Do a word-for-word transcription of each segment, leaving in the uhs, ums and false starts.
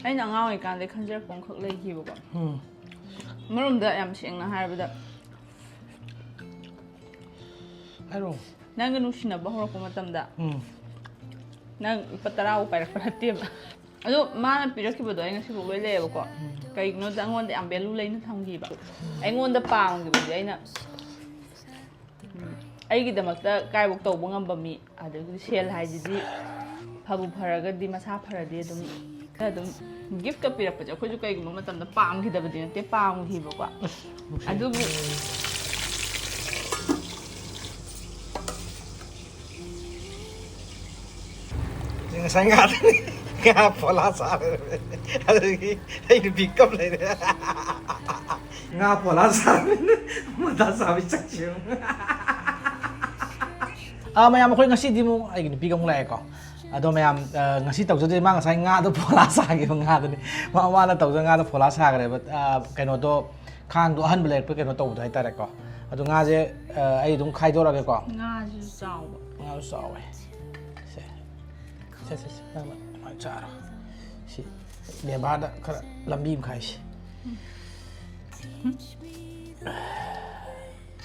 ꯑꯩꯅ ꯑꯉꯥꯡ ꯑꯣꯏꯔꯤꯀꯥꯟꯗꯩ ꯈꯟꯖꯔꯛꯄ ꯑꯃꯈꯛ ꯂꯩꯈꯤꯕꯀꯣ꯫ ꯎꯝ ꯑꯃꯔꯣꯝꯗ ꯌꯥꯝ ꯁꯦꯡꯅ ꯍꯥꯏꯔꯕꯗ, ꯍꯥꯏꯔꯣ꯫ ꯅꯪꯒ ꯅꯨꯡꯁꯤꯅꯕ ꯍꯧꯔꯛꯄ ꯃꯇꯝꯗ ꯎꯝ ꯅꯪ ꯂꯨꯄꯥ ꯇꯔꯥꯕꯨ ꯄꯥꯏꯔꯛꯄ ꯅꯠꯇꯦꯕ꯫ ꯑꯗꯣ ꯃꯥꯅ ꯄꯤꯔꯛꯈꯤꯕꯗꯣ ꯑꯩ ꯉꯁꯤꯐꯥꯎ ꯂꯣꯏ ꯂꯩꯌꯦꯕꯀꯣ꯫ ꯀꯩꯒꯤꯅꯣꯗ ꯑꯩꯉꯣꯟꯗ ꯌꯥꯝ ꯚꯦꯂꯨ ꯂꯩꯅ ꯊꯝꯈꯤꯕ꯫ ꯑꯩꯉꯣꯟꯗ ꯄꯥꯝꯈꯤꯕꯗꯤ ꯑꯩꯅ, ꯎꯝ, ꯑꯩꯒꯤꯗꯃꯛꯇ ꯀꯥꯏꯕꯣꯛ ꯇꯧꯕ ꯉꯝꯕ ꯃꯤ, ꯑꯗꯒꯤꯗꯤ ꯁꯦꯜ ꯍꯥꯏꯁꯤꯗꯤ ꯐꯕꯨ ꯐꯔꯒꯗꯤ ꯃꯁꯥ ꯐꯔꯗꯤ ꯑꯗꯨꯝ ꯈꯔ ꯑꯗꯨꯝ ꯒꯤꯐꯀ ꯄꯤꯔꯛꯄꯁꯦ ꯑꯩꯈꯣꯏꯁꯨ ꯀꯩꯒꯨꯝꯕ ꯃꯇꯝꯗ ꯄꯥꯝꯈꯤꯗꯕꯗꯤ ꯅꯠꯇꯦ, ꯄꯥꯝꯈꯤꯕꯀꯣ꯫ ꯑꯗꯨꯕꯨ ꯉꯁꯥꯏ ꯉꯥꯗꯅꯤ ꯉꯥ ꯐꯣꯂꯥ ꯆꯥꯔꯦ꯫ ꯑꯗꯨꯗꯒꯤ ꯑꯩ ꯅꯨꯄꯤ ꯀꯞ ꯂꯩꯔꯦ꯫ ꯉꯥ ꯐꯣꯂꯥ ꯆꯥꯔꯕꯅꯤꯅ ꯃꯊꯥ ꯆꯥꯕꯩ ꯆꯠꯈꯤꯕ꯫ ꯑꯥ, ꯃꯌꯥꯝ, ꯑꯩꯈꯣꯏ ꯉꯁꯤꯗꯤ ꯑꯃꯨꯛ ꯑꯩꯒꯤ ꯅꯨꯄꯤꯒ ꯑꯃꯨꯛ ꯂꯥꯛꯑꯦꯀꯣ꯫ ꯑꯗꯣ ꯃꯌꯥꯝ, ꯑ, ꯉꯁꯤ ꯇꯧꯖꯗꯣꯏ, ꯃꯥ ꯉꯁꯥꯏ ꯉꯥꯗꯣ ꯐꯣꯂꯥ ꯆꯥꯈꯤꯕ ꯉꯥꯗꯨꯅꯤ꯫ ꯃꯥ, ꯃꯥꯅ ꯇꯧꯖ ꯉꯥꯗꯣ ꯐꯣꯂꯥ ꯁꯥꯈ꯭ꯔꯦꯕ꯫ ꯑ, ꯀꯩꯅꯣꯗꯣ, ꯈꯥꯡꯗꯣ ꯑꯍꯟꯕ ꯂꯩꯔꯛꯄ ꯀꯩꯅꯣ ꯇꯧꯕꯗꯣ ꯍꯥꯏꯇꯥꯔꯦꯀꯣ꯫ ꯑꯗꯣ ꯉꯥꯁꯦ, ꯑ, ꯑꯩ ꯑꯗꯨꯝ ꯈꯥꯏꯗꯣꯔꯛꯑꯒꯦꯀꯣ꯫ ꯉꯥꯁꯤꯁꯨ ꯆꯥꯎꯕ꯫ ꯉꯥꯁꯨ ꯆꯥꯎꯋꯦ꯫ ꯁꯦ꯫ ꯁꯦ, ꯁꯦ, ꯁꯦ, ꯅꯪꯅ ꯑꯗꯨꯃꯥꯏꯅ ꯆꯥꯔꯣ꯫ ꯁꯤ ꯕꯦꯕꯥꯔꯗ ꯈꯔ ꯂꯝꯕꯤ ꯑꯃ ꯈꯥꯏꯁꯤ꯫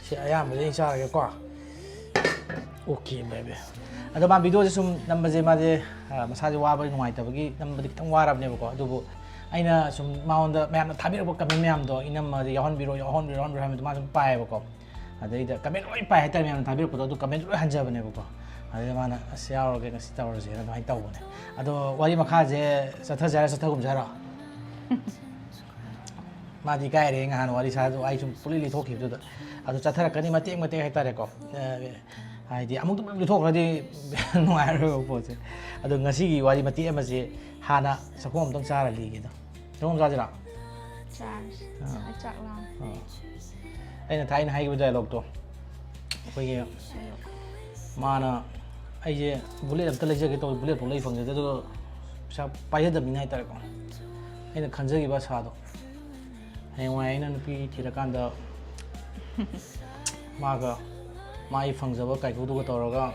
ꯁꯤ ꯑꯌꯥꯝꯕꯁꯦ ꯑꯩ ꯆꯥꯔꯒꯦꯀꯣ꯫ Okay, baby. ꯑꯗꯣ ꯃꯥ ꯚꯤꯗꯤꯑꯣꯁꯦ ꯁꯨꯝ ꯅꯝꯕꯁꯦ ꯃꯥꯁꯦ, ꯑ, ꯃꯁꯥꯁꯦ ꯋꯥꯕꯒꯤ ꯅꯨꯡꯉꯥꯏꯇꯕꯒꯤ ꯅꯝꯕꯗꯤ ꯈꯤꯇꯪ ꯋꯥꯔꯕꯅꯦꯕꯀꯣ꯫ ꯑꯗꯨꯕꯨ ꯑꯩꯅ ꯁꯨꯝ ꯃꯉꯣꯟꯗ ꯃꯌꯥꯝꯅ ꯊꯥꯕꯤꯔꯛꯄ ꯀꯃꯦꯟ ꯃꯌꯥꯝꯗꯣ, "ꯏꯅꯝꯃꯗꯤ ꯌꯥꯎꯍꯟꯕꯤꯔꯣ, ꯌꯥꯎꯍꯟꯕꯤꯔꯣ, ꯌꯥꯎꯍꯟꯕꯤꯔꯣ" ꯍꯥꯏꯕꯗꯣ ꯃꯥ ꯁꯨꯝ ꯄꯥꯏꯌꯦꯕꯀꯣ꯫ ꯑꯗꯩꯗ ꯀꯃꯦꯟ ꯂꯣꯏ ꯄꯥꯏ ꯍꯥꯏꯇꯥꯔꯦ, ꯃꯌꯥꯝꯅ ꯊꯥꯕꯤꯔꯛꯄꯗꯣ, ꯑꯗꯨ ꯀꯃꯦꯟ ꯂꯣꯏ ꯍꯟꯖꯕꯅꯦꯕꯀꯣ꯫ ꯑꯗꯩꯗ ꯃꯥꯅ, "ꯑꯁ, ꯌꯥꯎꯔꯒꯦ, ꯉꯁꯤ ꯇꯧꯔꯁꯦꯅ" ꯑꯗꯨꯃꯥꯏꯅ ꯇꯧꯕꯅꯦ꯫ ꯑꯗꯣ ꯋꯥꯔꯤ ꯃꯈꯥꯁꯦ ꯆꯠꯊꯁꯦ ꯍꯥꯏꯔꯣ, ꯆꯠꯊꯒꯨꯝꯁꯦ ꯍꯥꯏꯔꯣ? ꯃꯥꯗꯤ ꯏꯀꯥꯏꯔꯦ, ꯉꯍꯥꯟ ꯋꯥꯔꯤ ꯁꯥꯗꯣ ꯑꯩ ꯁꯨꯝ ꯄꯨꯂꯤ ꯂꯤꯊꯣꯛꯈꯤꯕꯗꯨꯗ꯫ ꯑꯗꯣ ꯆꯠꯊꯔꯛꯀꯅꯤ ꯃꯇꯦꯛ ꯃꯇꯦꯛ ꯍꯥꯏꯇꯥꯔꯦꯀꯣ꯫ ꯑ, ꯍꯥꯏꯗꯤ ꯑꯃꯨꯛꯇꯪ ꯂꯤꯊꯣꯛꯈ꯭ꯔꯗꯤ ꯅꯨꯡꯉꯥꯏꯔꯣꯏꯕ ꯄꯣꯠꯁꯦ꯫ ꯑꯗꯣ ꯉꯁꯤꯒꯤ ꯋꯥꯔꯤ ꯃꯇꯦꯛ ꯑꯃꯁꯦ ꯍꯥꯟꯅ ꯆꯥꯛꯈꯣꯝ ꯑꯝꯇꯪ ꯆꯥꯔ ꯂꯤꯒꯦꯗ꯫ ꯆꯥꯛꯈꯣꯝ ꯆꯥꯁꯤꯔꯥ? ꯆꯥꯔꯁꯤ꯫ ꯑꯥ꯫ ꯑꯩ ꯆꯥꯛ ꯂꯥꯝꯃꯦ꯫ ꯑꯥ꯫ ꯑꯩꯅ ꯊꯥꯏꯅ ꯍꯥꯏꯈꯤꯕ ꯗꯥꯏꯂꯣꯛꯇꯣ, ꯑꯩꯈꯣꯏꯒꯤ ꯑꯩꯌꯣ꯫ ꯃꯥꯅ, "ꯑꯩꯁꯦ ꯕꯨꯂꯦꯠ ꯑꯝꯇ ꯂꯩꯖꯒꯦ ꯇꯧꯕ, ꯕꯨꯂꯦꯠ ꯐꯥꯎ ꯂꯩ ꯐꯪꯖꯗꯦ", ꯑꯗꯨꯒ ꯄꯩꯁꯥ ꯄꯥꯏꯖꯗꯕꯅꯤꯅ ꯍꯥꯏꯇꯥꯔꯦꯀꯣ꯫ ꯑꯩꯅ ꯈꯟꯖꯈꯤꯕ ꯑꯁꯥꯗꯣ, ꯍꯌꯦꯡꯋꯥꯏ ꯑꯩꯅ ꯅꯨꯄꯤ ꯊꯤꯔꯀꯥꯟꯗ ꯃꯥꯒ, ꯃꯥꯒꯤ ꯐꯪꯖꯕ ꯀꯥꯏꯀꯨꯗꯨꯒ ꯇꯧꯔꯒ,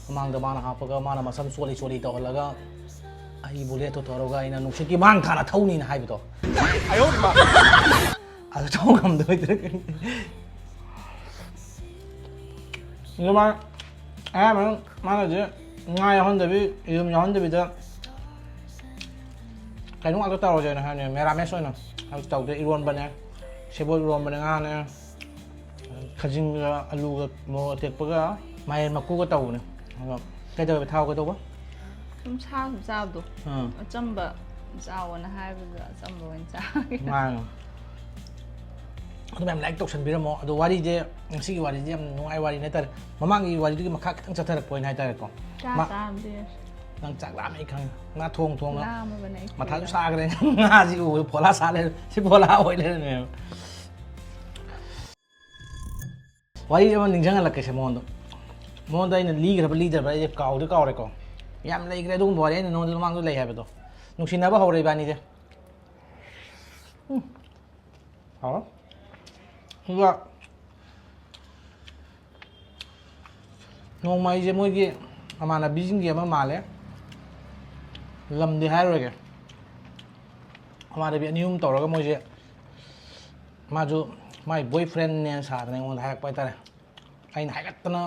ꯃꯃꯥꯡꯗ ꯃꯥꯅ ꯍꯥꯞꯄꯒ, ꯃꯥꯅ ꯃꯁꯝ ꯆꯣꯠꯂꯤ ꯆꯣꯠꯂꯤ ꯇꯧꯍꯜꯂꯒ, ꯑꯩꯒꯤ ꯕꯨꯂꯦꯠꯇꯣ ꯇꯧꯔꯒ ꯑꯩꯅ ꯅꯨꯡꯁꯤꯠꯀꯤ ꯃꯥꯡ ꯊꯥꯅ ꯊꯧꯅꯤꯅ ꯍꯥꯏꯕꯗꯣ꯫ ꯑꯗꯨ ꯊꯧ ꯉꯝꯗꯣꯏꯗ꯭ꯔꯥ ꯈꯪꯗꯦ꯫ ꯑꯗꯨꯃꯥꯏꯅ ꯑꯌꯥꯝꯕꯅ ꯃꯥꯅꯗꯤ ꯉꯥ ꯌꯥꯎꯍꯟꯗꯕꯤ, ꯌꯦꯔꯨꯝ ꯌꯥꯎꯍꯟꯗꯕꯤꯗ ꯀꯩꯅꯣ ꯉꯥꯛꯇ ꯇꯧꯔꯁꯦꯅ ꯍꯥꯏꯕꯅꯦ, ꯃꯦꯔꯥꯃꯦꯁ ꯑꯣꯏꯅ꯫ ꯑꯗꯨ ꯇꯧꯗꯦ, ꯏꯔꯣꯟꯕꯅꯦ, ꯁꯦꯕꯣꯠ ꯏꯔꯣꯟꯕꯅꯦ, ꯉꯥꯅꯦ, ꯈꯥꯖꯤꯡꯒ ꯑꯂꯨꯒ ꯃꯣꯔꯣꯛ ꯑꯇꯦꯛꯄꯒ ꯃꯥꯏꯔꯦꯟ ꯃꯀꯨꯒ ꯇꯧꯕꯅꯦ꯫ ꯑꯗꯣ ꯀꯩꯗꯧꯋꯦꯕ, ꯊꯥꯎ ꯀꯩꯗꯧꯕ? ꯁꯨꯝ ꯁꯥ ꯁꯨꯝ ꯆꯥꯕꯗꯣ, ꯑꯥ꯫ ꯑꯆꯝꯕ ꯆꯥꯎꯑꯣꯅ ꯍꯥꯏꯕꯗꯨꯗ ꯑꯆꯝꯕ ꯑꯣꯏꯅ ꯆꯥꯒꯦ꯫ ꯃꯥꯅꯦ꯫ ꯑꯗꯨ ꯃꯌꯥꯝ like ꯇꯧꯁꯟꯕꯤꯔꯝꯃꯣ꯫ ꯑꯗꯣ ꯋꯥꯔꯤꯁꯦ, ꯉꯁꯤꯒꯤ ꯋꯥꯔꯤꯁꯦ ꯌꯥꯝ ꯅꯨꯡꯉꯥꯏ ꯋꯥꯔꯤꯅꯦ ꯍꯥꯏꯇꯥꯔꯦ꯫ ꯃꯃꯥꯡꯒꯤ ꯋꯥꯔꯤꯗꯨꯒꯤ ꯃꯈꯥ ꯈꯤꯇꯪ ꯆꯠꯊꯔꯛꯄ ꯑꯣꯏꯅ ꯍꯥꯏꯇꯥꯔꯦꯀꯣ꯫ ꯆꯥ ꯃꯥ-, ꯆꯥꯔꯝꯗꯦ꯫ ꯅꯪ ꯆꯥꯛ ꯂꯥꯝꯃꯦ ꯑꯩ ꯈꯪꯉꯦ꯫ ꯉꯥ ꯊꯣꯡ ꯊꯣꯡꯅ ꯂꯥꯝꯃꯕꯅꯦ ꯑꯩ ꯃꯊꯥꯁꯨ ꯀꯨꯏꯔꯦ꯫ ꯁꯥꯈ꯭ꯔꯦ꯫ ꯉꯥꯁꯤ ꯎꯕꯗ ꯐꯣꯂꯥ ꯁꯥ ꯂꯩꯔꯦ꯫ ꯁꯤ ꯐꯣꯂꯥ ꯑꯣꯏ ꯂꯩꯔꯝꯃꯦꯕ꯫ ꯋꯥꯔꯤ ꯑꯃ ꯅꯤꯡꯁꯤꯡꯍꯜꯂꯛꯀꯦꯁꯦ ꯃꯉꯣꯟꯗ꯫ ꯃꯉꯣꯟꯗ ꯑꯩꯅ ꯂꯤꯈ꯭ꯔꯕ ꯂꯤꯗ꯭ꯔꯕ ꯑꯩꯁꯦ ꯀꯥꯎꯗꯤ ꯀꯥꯎꯔꯦꯀꯣ꯫ ꯌꯥꯝ ꯂꯩꯈ꯭ꯔꯦ ꯑꯗꯨꯒꯨꯝꯕ ꯋꯥꯔꯤ, ꯑꯩꯅ ꯅꯉꯣꯟꯗ ꯃꯃꯥꯡꯗ ꯂꯩ ꯍꯥꯏꯕꯗꯣ꯫ ꯅꯨꯡꯁꯤꯅꯕ ꯍꯧꯔꯦ ꯏꯕꯥꯅꯤꯁꯦ꯫ ꯎꯝ꯫ ꯍꯥꯎꯔꯦ꯫ ꯑꯗꯨꯒ ꯅꯣꯡꯃ ꯑꯩꯁꯦ ꯃꯣꯏꯒꯤ ꯃꯃꯥꯟꯅꯕꯤꯁꯤꯡꯒꯤ ꯑꯃ ꯃꯥꯜꯂꯦ, ꯂꯝꯗꯤ ꯍꯥꯏꯔꯣꯏꯒꯦ, ꯃꯃꯥꯟꯅꯕꯤ ꯑꯅꯤ ꯑꯍꯨꯝ ꯇꯧꯔꯒ ꯃꯣꯏꯁꯦ, ꯃꯥꯁꯨ ꯃꯥꯏ boyfriendꯅꯦꯅ ꯁꯥꯗꯅ ꯑꯩꯉꯣꯟꯗ ꯍꯥꯏꯔꯛꯄ ꯍꯥꯏꯇꯥꯔꯦ꯫ ꯑꯩꯅ ꯍꯥꯏꯒꯠꯇꯅ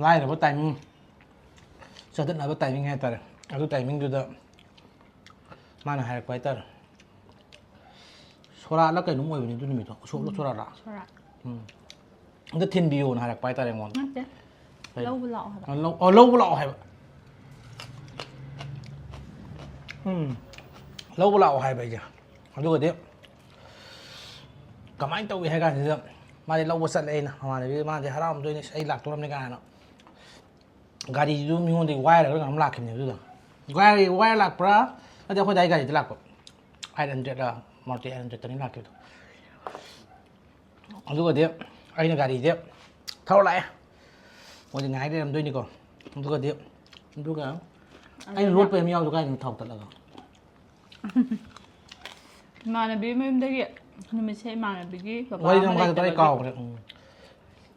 ꯂꯥꯏꯔꯕ timing, ꯆꯗꯠꯅꯕ timing ꯍꯥꯏꯇꯥꯔꯦ꯫ ꯑꯗꯨ timingꯗꯨꯗ ꯃꯥꯅ ꯍꯥꯏꯔꯛꯄ ꯍꯥꯏꯇꯥꯔꯦ, ꯁꯣꯔꯥꯠꯂ ꯀꯩꯅꯣꯝ ꯑꯣꯏꯕꯅꯤ ꯑꯗꯨ ꯅꯨꯃꯤꯠꯇꯣ, ꯎꯁꯣꯞꯂ ꯁꯣꯔꯥꯠꯂ? ꯁꯣꯔꯥꯠ꯫ ꯎꯝ꯫ ꯑꯝꯇ ꯊꯤꯟꯕꯤꯌꯣꯅ ꯍꯥꯏꯔꯛꯄ ꯍꯥꯏꯇꯥꯔꯦ ꯑꯩꯉꯣꯟꯗ꯫ ꯅꯠꯇꯦ꯫ ꯀꯩꯅꯣ? ꯂꯧꯕ ꯂꯥꯛꯑꯣ ꯍꯥꯏꯕ꯫ ꯑ, ꯂꯧ-, ꯑꯣ, ꯂꯧꯕ ꯂꯥꯛꯑꯣ ꯍꯥꯏꯕ꯫ ꯎꯝ꯫ ꯂꯧꯕ ꯂꯥꯛꯑꯣ ꯍꯥꯏꯕ ꯑꯩꯁꯦ꯫ ꯑꯗꯨꯒꯗꯤ ꯀꯃꯥꯏꯅ ꯇꯧꯏ ꯍꯥꯏ ꯀꯥꯟꯁꯤꯗ, ꯃꯥꯗꯤ ꯂꯧꯕ ꯆꯠꯂꯦ, ꯑꯩꯅ ꯃꯃꯥꯟꯅꯕꯤ, ꯃꯥꯗꯤ ꯍꯔꯥꯎꯔꯝꯗꯣꯏꯅꯤ, "ꯑꯁ, ꯑꯩ ꯂꯥꯛꯇꯣꯔꯝꯅꯤ" ꯀꯥꯏꯅ꯫ ꯒꯥꯔꯤꯗꯨ ꯃꯤꯉꯣꯟꯗꯒꯤ ꯋꯥꯏꯔꯒ ꯑꯗꯨꯝ ꯂꯥꯛꯈꯤꯕꯅꯦ ꯑꯗꯨꯗ꯫ ꯒꯥꯔꯤ ꯋꯥꯏꯔ ꯂꯥꯛꯄ꯭ꯔꯥ? ꯅꯠꯇꯦ, ꯑꯩꯈꯣꯏ ꯗꯥꯏ ꯒꯥꯔꯤꯗ ꯂꯥꯛꯄ꯫ Eight hundredꯂ, Maruti eight hundredꯇꯅꯤ ꯂꯥꯛꯈꯤꯕꯗꯣ꯫ ꯑꯗꯨꯒꯗꯤ ꯑꯩꯅ ꯒꯥꯔꯤꯁꯦ ꯊꯧꯔ ꯂꯥꯛꯑꯦ꯫ ꯃꯣꯏꯗꯤ ꯉꯥꯏ ꯂꯩꯔꯝꯗꯣꯏꯅꯤꯀꯣ꯫ ꯑꯗꯨꯒꯗꯤ, ꯑꯗꯨꯒ ꯑꯩꯅ ꯑꯗꯨꯅ ꯂꯣꯠꯄ ꯑꯃ ꯌꯥꯎꯗꯣ ꯀꯥꯏꯗꯅꯣ ꯊꯥꯎ ꯇꯠꯂꯒ? ꯏꯃꯥꯟꯅꯕꯤ ꯃꯌꯨꯝꯗꯒꯤ ꯅꯨꯃꯤꯠꯁꯦ ꯏꯃꯥꯟꯅꯕꯤꯒꯤ ꯕꯕꯥ ꯋꯥꯔꯤꯗꯣ ꯑꯃ ꯃꯈꯥ ꯇꯠꯂ ꯑꯩ ꯂꯩꯇꯕꯒꯤ ꯀꯥꯎꯈ꯭ꯔꯦ꯫ ꯎꯝ꯫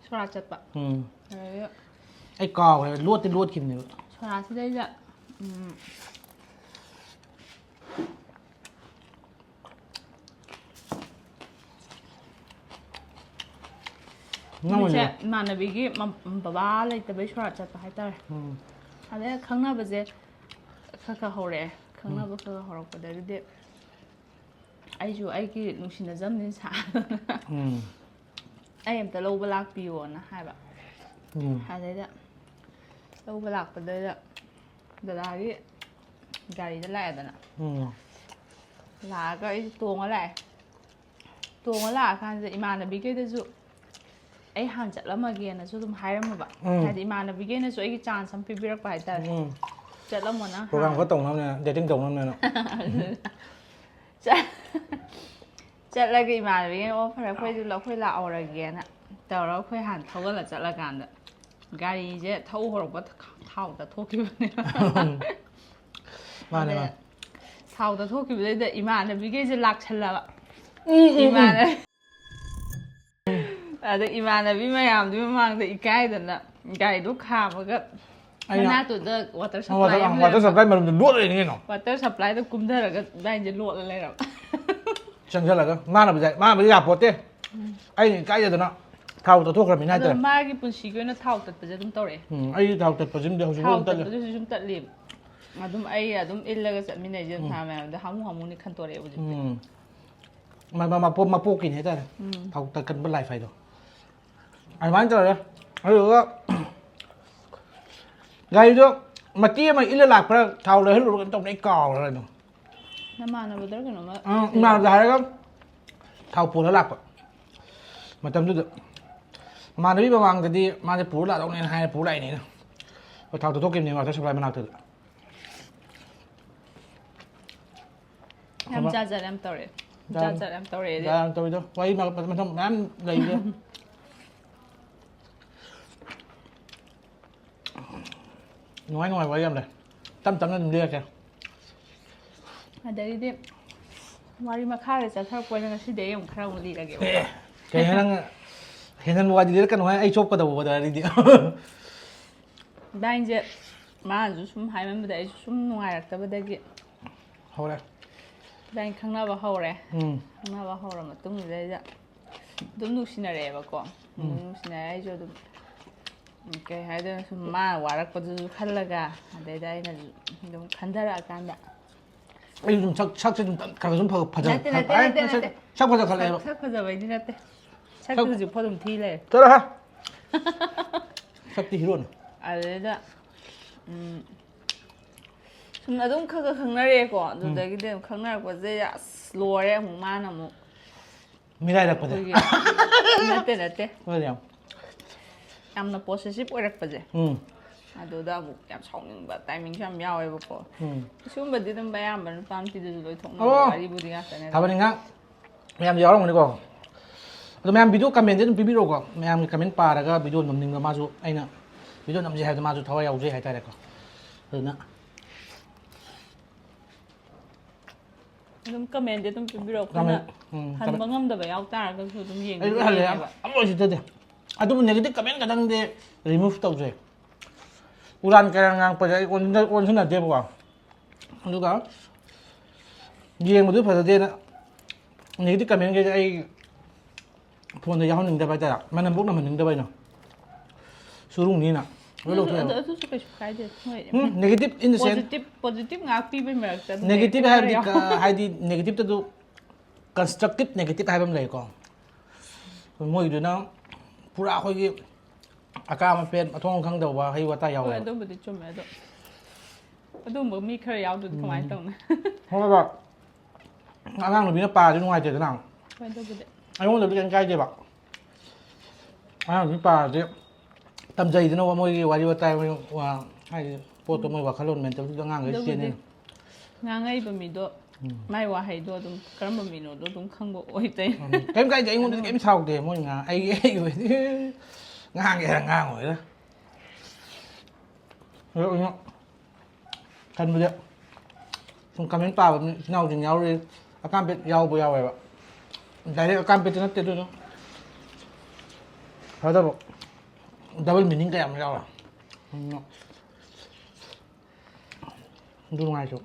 ꯁꯣꯔꯥꯠ ꯆꯠꯄ꯫ ꯎꯝ꯫ ꯑꯗꯨꯗ ꯑꯩ ꯀꯥꯎꯈ꯭ꯔꯦ꯫ ꯂꯣꯠꯇꯤ ꯂꯣꯠꯈꯤꯕꯅꯦꯕ꯫ ꯁꯣꯔꯥꯠꯁꯤꯗꯩꯗ ꯎꯝ꯫ ꯅꯪ ꯅꯨꯃꯤꯠꯁꯦ ꯑꯣꯏꯅ ꯏꯃꯥꯟꯅꯕꯤꯒꯤ ꯃꯝ- ꯕꯕꯥ ꯂꯩꯇꯕꯩ ꯁꯣꯔꯥꯠ ꯆꯠꯄ ꯍꯥꯏꯇꯥꯔꯦ꯫ ꯎꯝ꯫ ꯑꯗꯩ ꯈꯪꯅꯕꯁꯦ ꯈꯔ ꯈꯔ ꯍꯧꯔꯛꯑꯦ꯫ ꯈꯪꯅꯕ ꯈꯔ ꯈꯔ ꯍꯧꯔꯛꯄꯗꯒꯤꯗꯤ ꯑꯩꯁꯨ ꯑꯩꯒꯤ ꯅꯨꯡꯁꯤꯅꯖꯕꯅꯤ ꯁꯥ ꯎꯝ꯫ ꯑꯩ ꯑꯝꯇ ꯂꯧꯕ ꯂꯥꯛꯄꯤꯌꯣꯅ ꯍꯥꯏꯕ꯫ ꯎꯝ꯫ ꯑꯗꯩꯗ ꯂꯧꯕ ꯂꯥꯛꯄꯗꯨꯗ ꯗꯗꯥꯒꯤ ꯒꯥꯔꯤꯗ ꯂꯥꯛꯑꯦꯗꯅ꯫ ꯎꯝ꯫ ꯂꯥꯛꯑꯒ ꯑꯩꯁꯨ ꯇꯣꯡꯉ ꯂꯥꯛꯑꯦ꯫ ꯇꯣꯡꯉ ꯂꯥꯛꯑꯀꯥꯟꯁꯤꯗ ꯏꯃꯥꯟꯅꯕꯤꯈꯩꯗꯁꯨ ꯑꯩ ꯍꯥꯟꯅ ꯆꯠꯂꯝꯃꯒꯦꯅꯁꯨ ꯑꯗꯨꯝ ꯍꯥꯏꯔꯝꯃꯕ꯫ ꯎꯝ꯫ ꯍꯥꯏꯗꯤ ꯏꯃꯥꯟꯅꯕꯤꯈꯩꯅꯁꯨ ꯑꯩꯒꯤ ꯆꯥꯟꯁ ꯑꯃ ꯄꯤꯕꯤꯔꯛꯄ ꯍꯥꯏꯇꯥꯔꯦ꯫ ꯎꯝ꯫ "ꯆꯠꯂꯝꯃꯣ ꯅꯪ ꯄ꯭ꯔꯣꯒ꯭ꯔꯥꯝ ꯍꯥꯟꯅ"꯫ ꯈꯔ ꯇꯧꯅꯕꯅꯦꯅ, ꯗꯦꯇꯤꯡ ꯇꯧꯅꯕꯅꯦꯅ꯫ ꯆꯠ- ꯆꯠꯂꯒ ꯏꯃꯥꯟꯅꯕꯤꯒꯩꯅ "ꯑꯣ ꯐꯔꯦ, ꯑꯩꯈꯣꯏꯁꯨ ꯑꯩꯈꯣꯏ ꯂꯥꯛꯍꯧꯔꯒꯦꯅ" ꯇꯧꯔꯒ ꯑꯩꯈꯣꯏ ꯍꯥꯟꯅ ꯊꯧꯒꯠꯂ ꯆꯠꯂꯀꯥꯟꯗ ꯒꯥꯔꯤꯁꯦ ꯊꯧ ꯍꯧꯔꯛꯄ ꯊꯥꯎ ꯇꯠꯊꯣꯛꯈꯤꯕꯅꯦ꯫ ꯃꯥꯅꯦ, ꯑꯗ ꯃꯥꯅꯦ꯫ ꯊꯥꯎ ꯇꯠꯊꯣꯛꯈꯤꯕꯗꯩꯗ ꯏꯃꯥꯟꯅꯕꯤꯈꯩꯁꯦ ꯂꯥꯛꯁꯜꯂꯕ꯫ ꯎꯝ, ꯎꯝ, ꯎꯝ꯫ ꯏꯃꯥꯟꯅ- ꯑꯗ ꯏꯃꯥꯟꯅꯕꯤ ꯃꯌꯥꯝꯗꯨꯒꯤ ꯃꯃꯥꯡꯗ ꯏꯀꯥꯏꯗꯅ ꯒꯥꯔꯤꯗꯣ ꯈꯥꯝꯃꯒ ꯑꯩꯅ ꯃꯅꯥꯛꯇꯨꯗ ꯋꯥꯇꯔ ꯋꯥꯇꯔ, ꯁꯄ꯭ꯂꯥꯏ ꯑꯃ ꯋꯥꯇꯔ ꯂꯩꯔꯝꯕ꯫ ꯁꯄ꯭ꯂꯥꯏ ꯃꯔꯨꯝꯗ ꯂꯣꯠ ꯂꯩꯅꯤ ꯀꯩꯅꯣ꯫ ꯋꯥꯇꯔ ꯁꯄ꯭ꯂꯥꯏꯗ ꯀꯨꯝꯊꯔꯒ ꯏꯕꯥꯅꯤꯁꯦ ꯂꯣꯠꯂ ꯂꯩꯔꯕ꯫ ꯆꯪꯁꯤꯜꯂꯒ ꯃꯥꯅꯕꯨꯗꯤ ꯍꯥꯏ-, ꯃꯥꯅꯕꯨꯗꯤ ꯌꯥꯄꯣꯠꯇꯦ꯫ ꯑꯩꯅ ꯏꯀꯥꯏꯖꯗꯅ ꯊꯥꯎ ꯇꯠꯊꯣꯛꯈ꯭ꯔꯃꯤꯅ ꯑꯗꯣ ꯍꯥꯏꯇꯥꯔꯦ꯫ ꯃꯥꯒꯤ ꯄꯨꯟꯁꯤꯒꯤ ꯑꯣꯏꯅ ꯊꯥꯎ ꯇꯠꯄꯁꯦ ꯑꯗꯨꯝ ꯇꯧꯔꯛꯑꯦ꯫ ꯎꯝ, ꯑꯩꯗꯤ ꯊꯥꯎ ꯇꯠꯄꯁꯤꯃꯗꯤ ꯍꯧꯖꯤꯛꯐꯥꯎ ꯊꯥꯎ ꯑꯗꯨꯝ ꯇꯠꯂꯤ꯫ ꯇꯠꯄꯁꯨ ꯁꯨꯝ ꯇꯠꯂꯤ꯫ ꯑꯗꯨꯝ ꯑꯩ ꯑꯗꯨꯝ ꯏꯜꯂꯒ ꯆꯠꯃꯤꯟꯅꯩꯁꯦ ꯎꯝ꯫ ꯃꯌꯥꯝꯗꯣ ꯍꯥꯃꯨ ꯍꯥꯃꯨꯅꯤ ꯈꯟꯇꯣꯔꯛꯑꯦ ꯍꯧꯖꯤꯛꯇꯤ꯫ ꯎꯝ꯫ ꯃ-, ꯃ-, ꯃꯄꯣ-, ꯃꯄꯣꯛꯀꯤꯅꯤ ꯍꯥꯏꯇꯥꯔꯦ꯫ ꯎꯝ꯫ ꯊꯥꯎ ꯇꯠꯀꯟꯕ ꯂꯥꯏꯐ ꯍꯥꯏꯗꯣ꯫ ꯑꯗꯨꯃꯥꯏꯅ ꯇꯧꯔꯦ꯫ ꯑꯗꯨꯗꯨꯒ ꯒꯥꯔꯤꯗꯣ ꯃꯇꯦꯛ ꯑꯃ ꯏꯜꯂ ꯂꯥꯛꯄ꯭ꯔꯥ, ꯊꯥꯎ ꯂꯩꯍꯜꯂꯨꯔ ꯀꯩꯅꯣ ꯇꯧꯕꯅꯦ, ꯑꯩ ꯀꯥꯎꯔꯦ ꯑꯗꯣ꯫ ꯅꯃꯥꯟꯅꯕꯗꯔ ꯀꯩꯅꯣꯝꯃ ꯑꯪ, ꯏꯃꯥꯟꯅꯕꯗ ꯍꯥꯏꯔꯒ ꯊꯥꯎ ꯄꯨꯔ ꯂꯥꯛꯄ ꯃꯇꯝꯗꯨꯗ꯫ ꯏꯃꯥꯟꯅꯕꯤ ꯃꯃꯥꯡꯗꯗꯤ ꯃꯥꯁꯦ ꯄꯨꯔ ꯂꯥꯛꯗꯧꯅꯦꯅ ꯍꯥꯏꯔ ꯄꯨꯔ ꯂꯥꯛꯏꯅꯦ ꯑꯩꯅ꯫ ꯑꯩꯈꯣꯏ ꯊꯥꯎ ꯇꯠꯊꯣꯛꯈꯤꯕꯅꯦ ꯋꯥꯇꯔ ꯁꯄ꯭ꯂꯥꯏ ꯃꯅꯥꯛꯇꯨꯗ꯫ ꯌꯥꯝ ꯖꯥꯠ ꯖꯥꯠ ꯌꯥꯝ ꯇꯧꯔꯛꯑꯦ꯫ ꯖꯥꯠ ꯖꯥꯠ ꯖꯥꯠ ꯌꯥꯝ ꯇꯧꯔꯛꯑꯦ꯫ ꯖꯥꯠ ꯌꯥꯝ ꯇꯧꯋꯤꯗꯣ꯫ ꯋꯥꯔꯤ ꯃ-, ꯃꯊꯪ ꯃꯌꯥꯝ ꯂꯩꯔꯤꯗꯣ꯫ ꯅꯨꯡꯉꯥꯏ ꯅꯨꯡꯉꯥꯏꯕ ꯋꯥꯔꯤ ꯌꯥꯝ ꯂꯩ꯫ ꯇꯞ ꯇꯞꯅ ꯑꯗꯨꯝ ꯂꯤꯔꯛꯀꯦ꯫ ꯑꯗꯒꯤꯗꯤ ꯋꯥꯔꯤ ꯃꯈꯥꯗ ꯆꯠꯊꯔꯛꯄ ꯑꯣꯏꯅ ꯉꯁꯤꯗꯤ ꯑꯩ ꯑꯃꯨꯛ ꯈꯔ ꯑꯃꯨꯛ ꯂꯤꯔꯒꯦꯕ꯫ ꯑꯦ, ꯀꯩꯅꯣ ꯅꯪ ꯍꯦꯟꯖꯟꯕ ꯋꯥꯗꯤ ꯂꯤꯔꯛꯀꯅꯨ ꯍꯥꯏ, ꯑꯩ ꯆꯣꯞꯀꯗꯧꯕ ꯋꯥꯔꯤꯗꯤ꯫ ꯏꯕꯥꯅꯤꯁꯦ ꯃꯥꯅꯁꯨ ꯁꯨꯝ ꯍꯥꯏꯃꯟꯕꯗ ꯑꯩꯁꯨ ꯁꯨꯝ ꯅꯨꯡꯉꯥꯏꯔꯛꯇꯕꯗꯒꯤ ꯍꯧꯔꯦ꯫ ꯏꯕꯥꯅꯤ ꯈꯪꯅꯕ ꯍꯧꯔꯦ꯫ ꯎꯝ꯫ ꯈꯪꯅꯕ ꯍꯧꯔ ꯃꯇꯨꯡꯁꯤꯗꯩꯗ ꯑꯗꯨꯝ ꯅꯨꯡꯁꯤꯅꯔꯛꯑꯦꯕꯀꯣ꯫ ꯑꯗꯨꯝ ꯅꯨꯡꯁꯤꯅꯔꯦ ꯑꯩꯁꯨ ꯑꯗꯨꯝ ꯎꯝ, ꯀꯩ ꯍꯥꯏꯗꯣꯏꯅꯣ ꯁꯨꯝ ꯃꯥ ꯋꯥꯔꯛꯄꯗꯨꯁꯨ ꯈꯜꯂꯒ ꯑꯗꯩꯗ ꯑꯩꯅꯁꯨ ꯑꯗꯨꯝ ꯈꯟꯊꯔꯛꯑꯀꯥꯟꯗ ꯑꯩꯁꯨ ꯑꯗꯨꯝ ꯁꯛ ꯁꯛꯁꯦ ꯑꯗꯨꯝ ꯈꯔ ꯈꯔ ꯁꯨꯝ ꯐꯖ ꯅꯠꯇꯦ ꯅꯠꯇꯦ ꯑꯩ ꯅꯠꯇꯦ ꯁꯛ ꯅꯠꯇꯦ ꯁꯛ ꯐꯖꯈꯠꯂꯛꯑꯦꯕ꯫ ꯁꯛ ꯐꯖꯕꯩꯗꯤ ꯅꯠꯇꯦ꯫ ꯁꯛꯇꯤ ꯁꯛ- ꯍꯧꯖꯤꯛꯐꯥꯎ ꯑꯗꯨꯝ ꯊꯤ ꯂꯩꯔꯦ꯫ ꯆꯠꯂꯣꯍꯦ꯫ ꯁꯛꯇꯤ ꯍꯤꯔꯣꯅꯤ꯫ ꯑꯗꯨꯗꯩꯗ ꯎꯝ, ꯁꯨꯝ ꯑꯗꯨꯝ ꯈꯔ ꯈꯔ ꯈꯪꯅꯔꯛꯑꯦꯀꯣ꯫ ꯑꯗꯨꯗꯒꯤꯗꯤ ꯑꯗꯨꯝ ꯈꯪꯅꯔꯛꯄꯁꯦ ꯑꯁ ꯂꯣꯏꯔꯦ꯫ ꯑꯃꯨꯛ ꯃꯥꯅ ꯑꯃꯨꯛ ꯃꯤꯔꯥꯏꯔꯛꯄꯗ꯫ ꯑꯩꯈꯣꯏꯒꯤ ꯅꯠꯇꯦ ꯅꯠꯇꯦ ꯍꯣꯏ ꯌꯥꯝ꯫ ꯌꯥꯝꯅ ꯄꯣꯁꯦꯁꯤꯞ ꯑꯣꯏꯔꯛꯄꯁꯦ꯫ ꯎꯝ꯫ ꯑꯗꯨꯗ ꯑꯃꯨꯛ ꯌꯥꯝ ꯁꯥꯎꯅꯤꯡꯕ ꯇꯥꯏꯃꯤꯡꯁꯨ ꯌꯥꯝ ꯌꯥꯎꯋꯦꯕꯀꯣ꯫ ꯎꯝ꯫ ꯁꯤꯒꯨꯝꯕꯗꯤ ꯑꯗꯨꯝ ꯑꯌꯥꯝꯕ ꯅꯨꯄꯥ ꯅꯨꯄꯤꯗꯁꯨ ꯂꯣꯏ ꯊꯣꯛꯅꯕ ꯑꯣ꯫ ꯋꯥꯔꯤꯕꯨꯗꯤ ꯉꯥꯛꯇꯅꯦ꯫ ꯊꯥꯕꯜ ꯏꯟꯈꯥꯡ ꯃꯌꯥꯝ ꯌꯥꯎꯔꯝꯒꯅꯤꯀꯣ꯫ ꯑꯗꯣ ꯃꯌꯥꯝ ꯚꯤꯗꯤꯑꯣ ꯀꯃꯦꯟꯗꯤ ꯑꯗꯨꯝ ꯄꯤꯕꯤꯔꯛꯎꯀꯣ꯫ ꯃꯌꯥꯝꯒꯤ ꯀꯃꯦꯟ ꯄꯥꯔꯒ ꯚꯤꯗꯤꯑꯣ ꯅꯝꯅꯤꯡꯕ ꯃꯥꯁꯨ ꯑꯩꯅ ꯚꯤꯗꯤꯑꯣ ꯅꯝꯁꯦ ꯍꯥꯏꯕꯗ ꯃꯥꯁꯨ ꯊꯋꯥꯏ ꯌꯥꯎꯖꯩ ꯍꯥꯏꯇꯥꯔꯦꯀꯣ꯫ ꯑꯗꯨꯅ ꯑꯗꯨꯝ ꯀꯃꯦꯟꯗꯤ ꯑꯗꯨꯝ ꯄꯤꯕꯤꯔꯛꯑꯣ꯫ ꯀꯃꯦꯟ ꯑꯩꯈꯣꯏꯅ ꯎꯝ, ꯍꯟꯕ ꯀꯃꯦꯟ ꯉꯝꯗꯕ ꯌꯥꯎ ꯇꯥꯔꯒꯁꯨ ꯑꯗꯨꯝ ꯌꯦꯡꯗꯤ ꯑꯩꯁꯨ ꯍꯜꯂꯦ ꯌꯦꯡꯉꯦꯕ꯫ ꯑꯃ ꯑꯣꯏꯁꯤꯗꯗꯤ꯫ ꯑꯗꯨꯕꯨ ꯅꯦꯒꯦꯇꯤꯚ ꯀꯃꯦꯟ ꯈꯛꯇꯪꯗꯤ ꯔꯤꯃꯨꯚ ꯇꯧꯖꯩ꯫ ꯎꯔꯥꯟ ꯀꯌꯥ ꯉꯥꯡꯉꯛꯄꯁꯦ ꯑꯩ ꯑꯣꯟꯁꯤꯟ- ꯑꯣꯟꯁꯤꯟꯅꯗꯦꯕꯀꯣ꯫ ꯑꯗꯨꯒ ꯌꯦꯡꯕꯗꯨ ꯐꯖꯗꯦꯅ ꯅꯦꯒꯦꯇꯤꯚ ꯀꯃꯦꯟꯈꯩꯁꯦ ꯑꯩ ꯐꯣꯟꯗ ꯌꯥꯎꯍꯟꯅꯤꯡꯗꯕ ꯍꯥꯏꯇꯥꯔꯦ꯫ ꯃꯅꯝ ꯄꯣꯛ ꯅꯝꯍꯟꯅꯤꯡꯗꯕ ꯑꯩꯅ꯫ ꯆꯨꯔꯨꯡꯅꯤꯅ ꯂꯣꯏ ꯑꯗꯨꯁꯨ- ꯑꯗꯨ- ꯂꯧꯊꯣꯛꯑꯦꯕ꯫ ꯑꯗꯨꯁꯨ ꯀꯩꯁꯨ ꯀꯥꯏꯗꯦ꯫ ꯍꯣꯏ꯫ ꯎꯝ, negative in the sense positive positive ꯉꯥꯛ ꯄꯤꯕꯩ ꯃꯔꯛꯇ ꯑꯗꯨꯝ negative negative ꯍꯥꯏꯕꯗꯤ ꯈꯔ ꯀ- ꯍꯥꯏꯗꯤ ꯅꯦꯒꯦꯇꯤꯚꯇꯁꯨ constructive negative ꯍꯥꯏꯕ ꯑꯃ ꯂꯩꯀꯣ꯫ ꯃꯣꯏꯗꯨꯅ ꯄꯨꯔꯥ ꯑꯩꯈꯣꯏꯒꯤ ꯑꯀꯥ ꯑꯄꯦꯟ ꯃꯊꯣꯡ ꯈꯪꯗꯕ ꯋꯥꯍꯩ ꯋꯥꯇꯥ ꯍꯣꯏ ꯌꯥꯎꯋꯦꯕ꯫ ꯑꯗꯨꯕꯨꯗꯤ ꯆꯨꯝꯃꯦ꯫ ꯑꯗꯣ ꯑꯗꯨꯒꯨꯝꯕ ꯃꯤ ꯈꯔ ꯌꯥꯎꯗ꯭ꯔꯗꯤ ꯀꯃꯥꯏꯅ ꯇꯧꯅꯤ? ꯍꯣꯏ ꯕꯕꯥ꯫ ꯑꯉꯥꯡ ꯅꯨꯄꯤꯅ ꯄꯥꯔꯗꯤ ꯅꯨꯡꯉꯥꯏꯇꯦꯗꯅ꯫ ꯍꯣꯏ ꯑꯗꯨꯕꯨꯗꯤ꯫ ꯑꯩꯉꯣꯟꯗꯗꯤ ꯀꯩꯝ ꯀꯥꯏꯗꯦꯕ꯫ ꯑꯉꯥꯡ ꯅꯨꯄꯤ ꯄꯥꯔꯗꯤ ꯇꯝꯖꯩꯗꯅ ꯃꯣꯏꯒꯤ ꯋꯥꯔꯤ ꯋꯥꯇꯥꯏ ꯃꯣꯏ ꯋꯥ- ꯍꯥꯏꯗꯤ ꯄꯣꯠꯇꯣ ꯃꯣꯏ ꯋꯥꯈꯜꯂꯣꯟ ꯃꯦꯟꯇꯦꯜꯗꯨꯗ ꯑꯉꯥꯡꯈꯩ ꯑꯗꯨꯕꯨꯗꯤ ꯆꯦꯟꯅꯩ꯫ ꯉꯥꯡꯉꯛꯏꯕ ꯃꯤꯗꯣ ꯃꯥꯏ ꯋꯥꯍꯩꯗꯣ ꯑꯗꯨꯝ ꯀꯔꯝꯕ ꯃꯤꯅꯣꯗꯣ ꯑꯗꯨꯝ ꯈꯪꯕ ꯑꯣꯏꯗꯣꯏꯅꯦ꯫ ꯎꯝ꯫ ꯀꯩꯝ ꯀꯥꯏꯗꯦ ꯑꯩꯉꯣꯟꯗꯗꯤ ꯀꯩꯝ ꯁꯥꯎꯗꯦ ꯃꯣꯏ ꯉꯥꯡ ꯑꯩꯒꯤ ꯑꯩꯒꯤ ꯑꯣꯏꯗꯤ ꯉꯥꯡꯒꯦꯔꯥ ꯉꯥꯡꯉꯣꯏꯔꯥ꯫ ꯑꯗꯣ ꯑꯩꯅ ꯈꯟꯕꯗ ꯁꯨꯝ ꯀꯃꯦꯟ ꯄꯥꯕ ꯃꯤ ꯏꯆꯤꯟ ꯏꯅꯥꯎꯁꯤꯡ ꯌꯥꯎꯔꯤ ꯑꯀꯥꯝꯄꯦꯠ ꯌꯥꯎꯕ ꯌꯥꯎꯋꯦꯕ꯫ ꯗꯥꯏꯔꯦꯛ ꯑꯀꯥꯝꯄꯦꯠꯇ ꯅꯠꯇꯦ ꯑꯗꯨꯅ ꯐꯗꯕ ꯗꯕꯜ ꯃꯤꯅꯤꯡ ꯀꯌꯥ ꯑꯃ ꯌꯥꯎꯔꯦ꯫ ꯎꯝ꯫ ꯑꯗꯨ ꯅꯨꯡꯉꯥꯏꯇ꯭ꯔꯣ?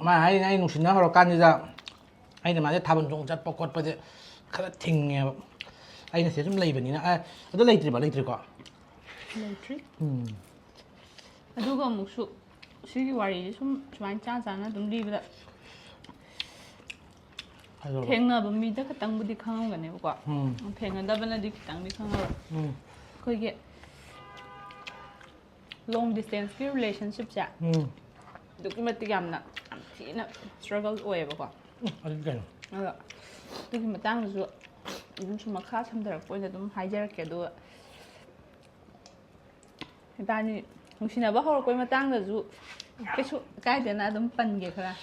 ꯃꯥ ꯍꯥꯏꯅ ꯑꯩ ꯅꯨꯡꯁꯤꯅ ꯍꯧꯔꯀꯥꯟꯁꯤꯗ ꯑꯩꯅ ꯃꯥꯁꯦ ꯊꯥꯕꯜ ꯆꯣꯡ ꯆꯠꯄ ꯈꯣꯠꯄꯁꯦ ꯈꯔ ꯊꯤꯡꯉꯦꯕ꯫ ꯑꯩꯅ ꯁꯤꯗ ꯁꯨꯝ ꯂꯩꯕꯅꯤꯅ꯫ ꯑ, ꯑꯗꯨ ꯂꯩꯇ꯭ꯔꯤꯕ, ꯂꯩꯇ꯭ꯔꯤꯀꯣ? ꯂꯩꯇ꯭ꯔꯤ꯫ ꯎꯝ꯫ ꯑꯗꯨꯒ ꯑꯃꯨꯛꯁꯨ ꯁꯤꯒꯤ ꯋꯥꯔꯤꯁꯦ ꯁꯨꯝ ꯁꯨꯃꯥꯏꯅ ꯆꯥ ꯆꯥꯅ ꯑꯗꯨꯝ ꯂꯤꯕꯗ ꯍꯥꯏꯔꯛꯑꯣ꯫ ꯊꯦꯡꯅꯕ ꯃꯤꯗ ꯈꯛꯇꯪꯕꯨꯗꯤ ꯈꯪꯉꯝꯒꯅꯦꯕꯀꯣ꯫ ꯎꯝ꯫ ꯊꯦꯡꯅꯗꯕꯅꯗꯤ ꯈꯤꯇꯪꯗꯤ ꯈꯪꯉꯔꯣꯏ꯫ ꯎꯝ꯫ ꯑꯩꯈꯣꯏꯒꯤ long distanceꯀꯤ relationshipꯁꯦ ꯎꯝ꯫ ꯑꯗꯨꯛꯀꯤ ꯃꯇꯤꯛ ꯌꯥꯝꯅ, ꯌꯥꯝ ꯊꯤꯅ struggle ꯑꯣꯏꯌꯦꯕꯀꯣ꯫ ꯎꯝ, ꯑꯗꯨꯗꯤ ꯀꯩꯅꯣ? ꯑꯗꯣ ꯑꯗꯨꯒꯤ ꯃꯇꯥꯡꯗꯁꯨ ꯑꯗꯨꯝ ꯁꯨꯝ ꯃꯈꯥ ꯁꯝꯊꯔꯛꯄ ꯑꯣꯏꯅ ꯑꯗꯨꯝ ꯍꯥꯏꯖꯔꯛꯀꯦ꯫ ꯑꯗꯨꯒ ꯏꯕꯥꯅꯤ ꯅꯨꯡꯁꯤꯅꯕ ꯍꯧꯔꯛꯄꯩ ꯃꯇꯥꯡꯗꯁꯨ ꯀꯩꯁꯨ ꯀꯥꯏꯗꯦꯅ ꯑꯗꯨꯝ ꯄꯟꯒꯦ ꯈꯔ꯫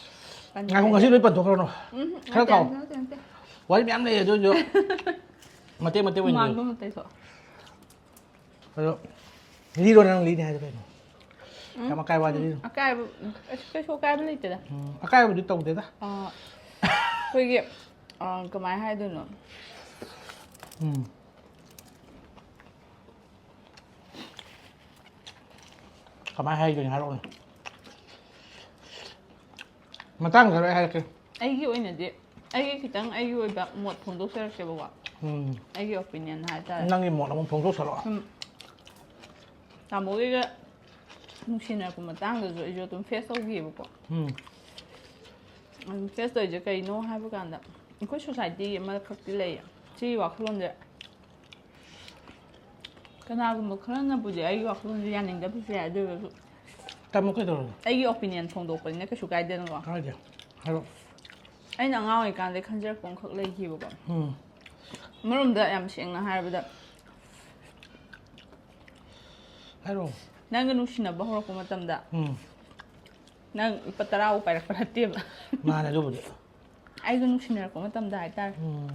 ꯄꯟꯒꯦ ꯉꯥꯏꯈꯣ, ꯍꯥꯏꯗꯦ꯫ ꯉꯁꯤ ꯂꯣꯏ ꯄꯟꯊꯣꯛꯈ꯭ꯔꯅꯣ꯫ ꯎꯝ, ꯈꯔ ꯅꯠꯇꯦ, ꯀꯥꯎ꯫ ꯅꯠꯇꯦ, ꯅꯠꯇꯦ꯫ ꯋꯥꯔꯤ ꯃꯌꯥꯝ ꯂꯩꯌꯦ, ꯑꯗꯨ ꯑꯣꯏꯁꯨ ꯃꯇꯦꯛ ꯃꯇꯦꯛ ꯑꯣꯏꯅ ꯍꯨꯃꯥꯡꯗꯣ ꯂꯤꯌꯨ꯫ ꯑꯃꯨꯛ ꯇꯩꯊꯣꯛ꯫ ꯑꯗꯣ ꯂꯤꯔꯣ, ꯅꯪ ꯂꯤꯅꯤ ꯍꯥꯏꯗꯣ ꯀꯩꯅꯣ? ꯎꯝ, ꯌꯥꯝ ꯑꯀꯥꯏꯕ ꯋꯥꯗꯤ ꯎꯝ, ꯂꯤꯔꯣ꯫ ꯑꯀꯥꯏꯕ, ꯎꯝ, ꯑꯁ, ꯀꯩꯁꯨ ꯑꯀꯥꯏꯕ ꯂꯩꯇꯦꯗ꯫ ꯎꯝ, ꯑꯀꯥꯏꯕꯗꯤ ꯇꯧꯗꯦꯗ꯫ ꯑꯥ, ꯑꯩꯈꯣꯏꯒꯤ, ꯑꯥ, ꯀꯃꯥꯏ ꯍꯥꯏꯗꯣꯏꯅꯣ? ꯎꯝ꯫ ꯀꯃꯥꯏ ꯍꯥꯏꯗꯣꯏꯅꯣ ꯍꯥꯏꯔꯛꯑꯣꯅꯦ꯫ ꯃꯇꯥꯡ ꯈꯔ ꯑꯩ ꯍꯥꯏꯔꯛꯀꯦ꯫ ꯑꯩꯒꯤ ꯑꯣꯏꯅꯗꯤ, ꯑꯩꯒꯤ ꯈꯤꯇꯪ ꯑꯩꯒꯤ ꯑꯣꯏꯕ ꯃꯣꯠ ꯐꯣꯡꯗꯣꯛꯆꯔꯛꯀꯦꯕꯀꯣ꯫ ꯎꯝ꯫ ꯑꯩꯒꯤ opinion ꯍꯥꯏꯇꯥꯔꯦ꯫ ꯅꯪꯒꯤ ꯃꯣꯠ ꯑꯃꯨꯛ ꯐꯣꯡꯗꯣꯛꯆꯔꯛꯑꯣ꯫ ꯁꯨꯝ ꯇꯥꯃꯣꯒꯤꯒ ꯅꯨꯡꯁꯤꯅꯔꯛꯄ ꯃꯇꯥꯡꯗꯁꯨ ꯑꯩꯁꯨ ꯑꯗꯨꯝ face ꯇꯧꯈꯤꯑꯕꯀꯣ꯫ ꯎꯝ꯫ ꯑꯗꯨꯝ face ꯇꯧꯔꯤꯁꯦ ꯀꯩꯅꯣ ꯍꯥꯏꯕ ꯀꯥꯟꯗ, ꯑꯩꯈꯣꯏ society ꯑꯃꯈꯛꯇꯤ ꯂꯩꯌꯦ꯫ ꯁꯤꯒꯤ ꯋꯥꯈꯜꯂꯣꯟꯁꯦ ꯀꯅꯥꯒꯨꯝꯕ ꯈꯔꯅꯕꯨꯗꯤ ꯑꯩꯒꯤ ꯋꯥꯈꯜꯂꯣꯟꯁꯦ ꯌꯥꯅꯤꯡꯗꯕꯁꯨ ꯌꯥꯏ, ꯑꯗꯨ ꯑꯣꯏꯔꯒꯁꯨ ꯇꯥꯃꯣ ꯀꯩꯗꯧꯔꯒꯦ? ꯑꯩꯒꯤ opinion ꯐꯣꯡꯗꯣꯛꯄꯅꯤꯅ ꯀꯩꯁꯨ ꯀꯥꯏꯗꯦꯅꯀꯣ꯫ ꯀꯥꯏꯗꯦ꯫ ꯍꯥꯏꯔꯣ꯫ ꯑꯩꯅ ꯑꯉꯥꯡ ꯑꯣꯏꯔꯤꯀꯥꯟꯗ ꯈꯟꯖꯔꯛꯄ ꯑꯃꯈꯛ ꯂꯩꯈꯤꯕꯀꯣ꯫ ꯎꯝ꯫ ꯑꯃꯔꯣꯝꯗ ꯌꯥꯝ ꯁꯦꯡꯅ ꯍꯥꯏꯔꯕꯗ, ꯍꯥꯏꯔꯣ꯫ ꯅꯪꯒ ꯅꯨꯡꯁꯤꯅꯕ ꯍꯧꯔꯛꯄ ꯃꯇꯝꯗ ꯎꯝ꯫ ꯅꯪ ꯂꯨꯄꯥ ꯇꯔꯥꯕꯨ ꯄꯥꯏꯔꯛꯄ ꯅꯠꯇꯦꯕ꯫ ꯃꯥꯅꯦ, ꯑꯗꯨꯕꯨꯗꯤ꯫ ꯑꯩꯒ ꯅꯨꯡꯁꯤꯅꯔꯛꯄ ꯃꯇꯝꯗ ꯍꯥꯏꯇꯥꯔꯦ꯫ ꯎꯝ꯫